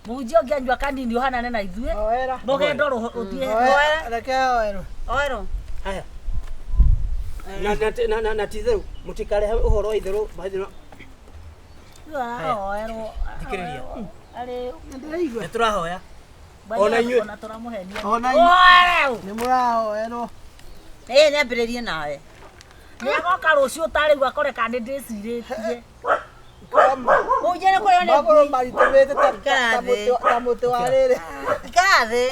[SPEAKER 3] Mũhunjia ũngĩanyua kanini ũhanane na ithuĩ.
[SPEAKER 2] Oera.
[SPEAKER 3] Rũgendo rũthiĩ.
[SPEAKER 2] Oera. Reke oerwo.
[SPEAKER 1] Oerwo.
[SPEAKER 4] Haya. Na na na na na ti itherũ mũtikarehe ũhoro wa itherũ maitherũ.
[SPEAKER 3] Aroerwo.
[SPEAKER 4] Thikĩrĩria.
[SPEAKER 3] Arĩ
[SPEAKER 2] Nĩndĩraigua.
[SPEAKER 4] Nĩ tũrahoya. Ona inyuĩ.
[SPEAKER 3] Ona tũramũhenia.
[SPEAKER 2] Ona inyuĩ.
[SPEAKER 3] Ũhoere.
[SPEAKER 2] Nĩ mũrahoerwo.
[SPEAKER 1] Ĩĩ nĩambĩrĩrie nawe.
[SPEAKER 3] Nĩagoka rũciũ tarĩu akore kana nĩ ndĩcirĩtie.
[SPEAKER 1] Mũhunjia nĩ kũrĩo nĩ
[SPEAKER 2] Magũrũ
[SPEAKER 1] ngui.
[SPEAKER 2] maritũhĩte
[SPEAKER 1] Ikara
[SPEAKER 2] ta
[SPEAKER 1] thĩ.
[SPEAKER 2] mũtĩ wa rĩrĩ.
[SPEAKER 1] Ikara thĩ.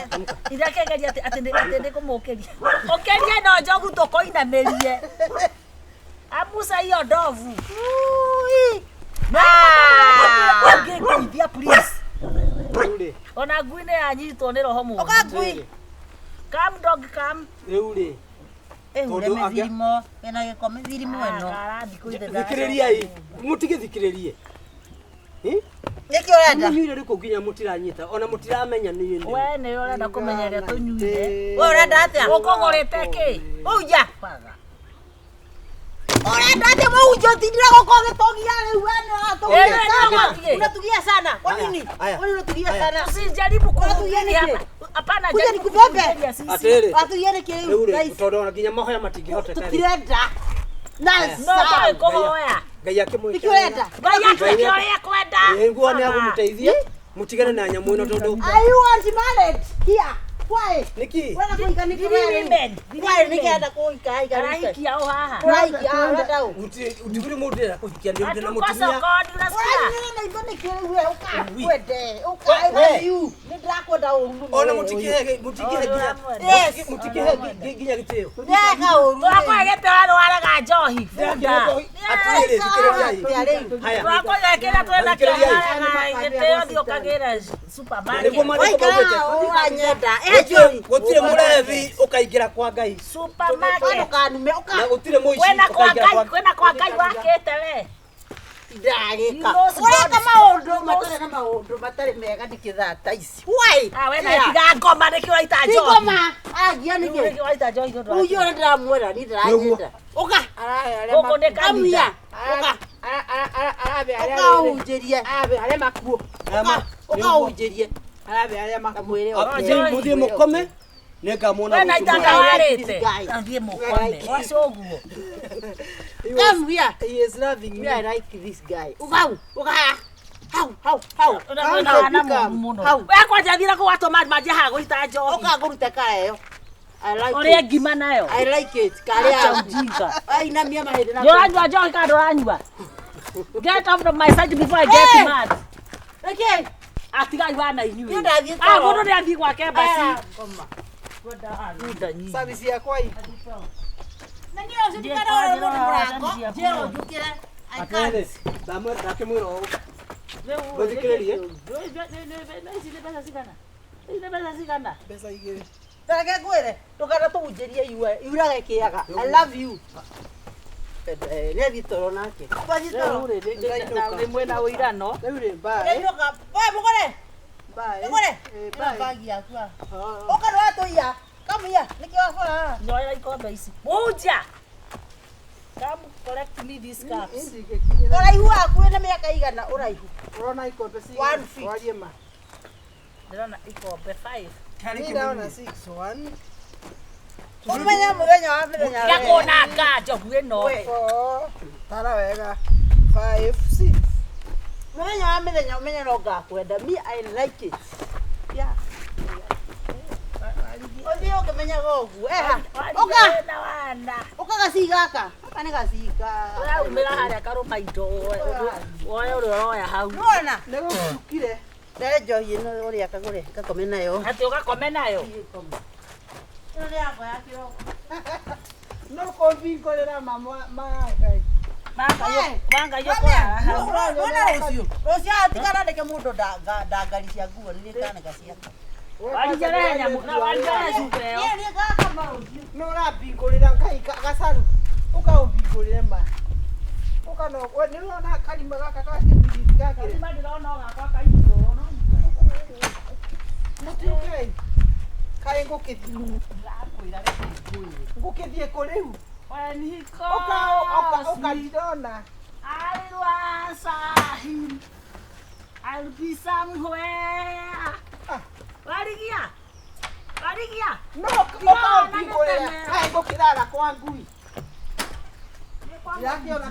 [SPEAKER 3] Irakegeria atĩ atĩ atĩ nĩngũmũkĩria. Ũkĩrie no njogu tũkũinamĩrie. Amusa hiyo ndovu.
[SPEAKER 1] Ui.
[SPEAKER 3] Ũngĩngũithia please.
[SPEAKER 4] Rĩu rĩ.
[SPEAKER 3] Ona ngui nĩ yanyitwo nĩ roho mũũru.
[SPEAKER 1] Ũka ngui.
[SPEAKER 3] Come dog come.
[SPEAKER 4] Rĩu rĩ.
[SPEAKER 1] Ĩhure
[SPEAKER 4] Tondũ angĩa-
[SPEAKER 1] mĩthirimo. Ĩna gĩko mĩthirimo ĩno.
[SPEAKER 3] Karathiĩ kũithe
[SPEAKER 4] Thikĩrĩriai. Mũtigĩthikĩrĩrie.
[SPEAKER 1] Nĩkĩ ũrenda?
[SPEAKER 4] Mũnyuire rĩkũ nginya mũtiranyita ona mũtiramenya niĩ nĩ.
[SPEAKER 3] We nĩwe ũrenda kũmenya ũrĩa tũnyuire.
[SPEAKER 1] We ũrenda atĩa?
[SPEAKER 3] Ũkũgũrĩte kĩ?
[SPEAKER 1] Mũhunjia.
[SPEAKER 3] Baga.
[SPEAKER 1] Ũrenda atĩa mũhunjia ũtindire gũkũ ũgĩtũgia rĩu we nĩ ũratũgia
[SPEAKER 3] Ĩĩ, nĩ
[SPEAKER 1] sana.
[SPEAKER 3] ũgũthiĩ.
[SPEAKER 1] Unatugia sana. Kwa nini?
[SPEAKER 4] Aya.
[SPEAKER 1] Kwa nini unatugia
[SPEAKER 4] Aya.
[SPEAKER 1] sana?
[SPEAKER 3] Usijaribu
[SPEAKER 1] Unatugia
[SPEAKER 3] kuhubiri
[SPEAKER 1] nĩkĩ?
[SPEAKER 3] hapa. Hapana,
[SPEAKER 1] Kuja
[SPEAKER 3] jaribu
[SPEAKER 1] nikubebe.
[SPEAKER 3] kutuhubiria sisi.
[SPEAKER 4] Atĩrĩrĩ.
[SPEAKER 1] Watugia nĩkĩ
[SPEAKER 4] Rĩu
[SPEAKER 1] rĩu?
[SPEAKER 4] rĩ
[SPEAKER 1] Thaa ici.
[SPEAKER 4] tondũ ona nginya mahoya matingĩhoteka rĩ.
[SPEAKER 1] Tũtirenda. Na
[SPEAKER 3] No
[SPEAKER 1] sawa.
[SPEAKER 3] tũrĩ kũhoya.
[SPEAKER 4] Ngai akĩmwĩke.
[SPEAKER 1] Nĩkĩ ũrenda?
[SPEAKER 3] Ngai atuĩke ũrĩa ekwenda.
[SPEAKER 4] Nguo nĩ agũmũteithia mũtigane na nyamũ ĩno tondũ
[SPEAKER 2] Are you want married? Here. Why?
[SPEAKER 4] nĩkĩ
[SPEAKER 1] Wenda kũhika nĩkĩ
[SPEAKER 3] Three
[SPEAKER 1] we rĩu?
[SPEAKER 3] women, three
[SPEAKER 1] Why
[SPEAKER 3] women.
[SPEAKER 1] nĩkĩ enda kũhika ika
[SPEAKER 3] Arahikia ũ haha.
[SPEAKER 1] Ũrahikia ũrenda ũ?
[SPEAKER 4] Gũtirĩ mũndũ ũrenda kũhikia nĩ ũndũ na
[SPEAKER 3] Hatuko
[SPEAKER 4] mũtumia.
[SPEAKER 3] sokoni unasikia?
[SPEAKER 1] Ũranyinyĩra maitho nĩkĩ rĩu we? Ũka ngwende. Ũka I love you. Nĩ ndĩrakwenda ũru mũno
[SPEAKER 4] Ona
[SPEAKER 1] we.
[SPEAKER 4] mũtikĩhe mũtikĩhe nginya
[SPEAKER 1] Yes.
[SPEAKER 4] mũtikĩhe nginya gĩtĩo.
[SPEAKER 1] Ndeka ũru.
[SPEAKER 3] Tũrakũhe gĩtĩo na nĩwarega njohi. Bunda.
[SPEAKER 4] Atĩrĩrĩ thikĩrĩriai.
[SPEAKER 1] Atĩa rĩu?
[SPEAKER 4] Haya.
[SPEAKER 3] Tũrakũhe kĩrĩa twĩnakĩo
[SPEAKER 4] Thikĩrĩriai.
[SPEAKER 3] warega gĩtĩo thiĩ ũkagĩre
[SPEAKER 4] Nĩguo
[SPEAKER 3] supermarket.
[SPEAKER 4] maandĩko
[SPEAKER 1] Waikara
[SPEAKER 4] maugĩte.
[SPEAKER 1] ũranyenda. Ĩ njũri.
[SPEAKER 4] Gũtirĩ mũrebi ũkaingĩra kwa Ngai
[SPEAKER 3] Supermarket.
[SPEAKER 1] Ndũkanume ũka.
[SPEAKER 4] na gũtirĩ mũici
[SPEAKER 3] Kwĩna kwa
[SPEAKER 4] ũkaingĩra
[SPEAKER 3] Ngai,
[SPEAKER 4] kwa
[SPEAKER 3] kwĩna kwa Ngai wakĩte we.
[SPEAKER 1] Ndiragĩka.
[SPEAKER 3] You knows
[SPEAKER 1] Ũreka
[SPEAKER 3] God.
[SPEAKER 1] maũndũ matarĩ na maũndũ matarĩ mega nĩkĩ thaa ta ici. Why?
[SPEAKER 3] Ah, we na tiga ngoma nĩkĩ ũraita
[SPEAKER 1] Ti
[SPEAKER 3] njohi.
[SPEAKER 1] ngoma. Angia nĩkĩ?
[SPEAKER 3] Nĩkĩ ũraita njohi nĩ ũndũ wa
[SPEAKER 1] Mũhunjia ũrĩa ndĩramwĩra niĩ ndĩranyenda. Ũka.
[SPEAKER 2] Arahe arĩa
[SPEAKER 3] Gũkũ nĩ
[SPEAKER 1] Come
[SPEAKER 3] kanitha.
[SPEAKER 1] here. Ũka.
[SPEAKER 2] Arabe arĩa
[SPEAKER 1] Ũka ũhunjĩrie.
[SPEAKER 2] Arabe arĩa makuo.
[SPEAKER 1] Ũka. Ũka ũhunjĩrie.
[SPEAKER 2] Arabe arĩa makuo.
[SPEAKER 1] Kamwĩre
[SPEAKER 4] Atĩ mũthiĩ mũkome nĩngamuona
[SPEAKER 3] We na
[SPEAKER 4] rũciũ.
[SPEAKER 3] itanda
[SPEAKER 1] I like
[SPEAKER 3] warĩte.
[SPEAKER 1] this guy.
[SPEAKER 3] Athiĩ mũkome. Waca ũguo.
[SPEAKER 1] Come here.
[SPEAKER 2] He is loving
[SPEAKER 1] Me,
[SPEAKER 2] me.
[SPEAKER 1] I like this guy. Uka hau. Uka haha. Hau, hau, hau.
[SPEAKER 3] Ũrĩa hana mũru mũno.
[SPEAKER 1] Hau.
[SPEAKER 3] We kwanja thira kũu atũma manjie haha gũita njohi.
[SPEAKER 1] Ũka ngũrute kara ĩyo. I like
[SPEAKER 3] Ũrĩe
[SPEAKER 1] it.
[SPEAKER 3] ngima nayo.
[SPEAKER 1] I like it. Karĩa.
[SPEAKER 3] Acha ujinga.
[SPEAKER 1] Ainamia mahĩndĩ na
[SPEAKER 3] Nĩ ũranyua njohi kana ndũranyua? Get off of my side before I get
[SPEAKER 1] Hey!
[SPEAKER 3] mad.
[SPEAKER 1] Nĩkĩ?
[SPEAKER 3] Atigai wana inyuĩ.
[SPEAKER 1] Niĩ ndathiĩ
[SPEAKER 3] Ah,
[SPEAKER 1] toro.
[SPEAKER 3] mũndũ nĩ athiĩ gwake basi.
[SPEAKER 1] Aya, ngoma.
[SPEAKER 3] Bunda nyingi.
[SPEAKER 2] Service yakwa hii.
[SPEAKER 1] Na niĩ ũcio ndikarore mũndũ mũrango. Njĩrwo njũkĩre. I
[SPEAKER 4] Atĩrĩrĩ,
[SPEAKER 1] can't.
[SPEAKER 4] ndakĩmwĩra ũũ. Mũthikĩrĩrie.
[SPEAKER 3] Ici nĩ mbeca cigana? Ici nĩ mbeca cigana?
[SPEAKER 2] Mbeca igĩrĩ.
[SPEAKER 1] Tareke ngwĩre, ndũkanatũhunjĩrie iwe, iurage kĩaga. I love you. Nĩ athiĩ toro nake. Twathiĩ toro.
[SPEAKER 3] Rĩu rĩ, nĩ mwĩna ũirano.
[SPEAKER 2] Rĩu rĩ, bye.
[SPEAKER 1] Ũrainũka. We mũgũre.
[SPEAKER 2] Bye.
[SPEAKER 1] Mũgũre.
[SPEAKER 2] Eh,
[SPEAKER 1] Ĩno
[SPEAKER 2] bye.
[SPEAKER 1] bagi yaku haha.
[SPEAKER 2] Oh.
[SPEAKER 1] Ũka ndũratũiya. Come here. Nĩkĩo wabora haha?
[SPEAKER 3] Nyoera ikombe ici. Mũhunjia! Come collect me these cups.
[SPEAKER 2] Indi ingĩkinyĩra.
[SPEAKER 1] Ũraihu waku wĩna mĩaka igana ũraihu.
[SPEAKER 2] Ũrona ikombe cigana?
[SPEAKER 1] One feet.
[SPEAKER 2] Warie ma.
[SPEAKER 3] Ndĩrona ikombe 5.
[SPEAKER 2] Niĩ ndĩrona 6 1
[SPEAKER 1] Ũmenye mũthenya wa mĩthenya.
[SPEAKER 3] Tiga kũnanga njogu ĩno.
[SPEAKER 1] We.
[SPEAKER 2] 4 tara wega 5 6.
[SPEAKER 1] Mũthenya wa mĩthenya ũmenye no ngakwenda. Me, I like it. Yeah. Ũthiĩ ũkĩmenyaga ũguo. Eha.
[SPEAKER 3] Warigia
[SPEAKER 1] Ũka.
[SPEAKER 3] wĩna wana.
[SPEAKER 1] Ũka gacii gaka. Gaka nĩ gacii ka.
[SPEAKER 3] Ũraumĩra harĩa karũma indo woe ũrĩa ũroya hau.
[SPEAKER 1] Nĩwona?
[SPEAKER 2] Nĩ gũcukire.
[SPEAKER 1] Rehe njohi ĩno ũrĩa kagũre gakome nayo.
[SPEAKER 3] Atĩ ũgakome nayo.
[SPEAKER 1] Ĩno nĩ yakwa ya kĩroko.
[SPEAKER 2] No kũmbingũrĩra mama ma Ngai.
[SPEAKER 3] Mangai ũkũrara hau.
[SPEAKER 1] Wona rũciũ. Rũciũ atigana ndeke mũndũ ndangari cia nguo nĩ kanĩka ciakwa.
[SPEAKER 3] Warigia rehe nyamũ na warigia rehe cuba ĩyo.
[SPEAKER 1] Niĩ nĩ ngakama rũciũ.
[SPEAKER 2] No ũrambingũrĩra Ngai gacaru. Ũkaũmbingũrĩre ma. Ũka no we nĩ ũrona karima gaka ga kĩbiriti gakĩrĩ.
[SPEAKER 3] Karima ndĩrona o gakwa ka igũrũ no
[SPEAKER 2] Mũtiũkei. Kaĩ ngũkĩthiĩ
[SPEAKER 3] ndĩrakwĩra reke ngwĩre.
[SPEAKER 2] ngũkĩthiĩ kũ rĩu?
[SPEAKER 3] When he
[SPEAKER 2] Ũka ũka
[SPEAKER 3] calls
[SPEAKER 2] ũka
[SPEAKER 3] me,
[SPEAKER 2] ndirona.
[SPEAKER 3] I will answer him. I'll be somewhere.
[SPEAKER 2] Ah.
[SPEAKER 3] Warigia. Warigia.
[SPEAKER 2] No ũkaũmbingũrĩra. Kaĩ ngũkĩrara kwa ngui.
[SPEAKER 3] Nĩ kwa
[SPEAKER 2] Ndĩrakĩona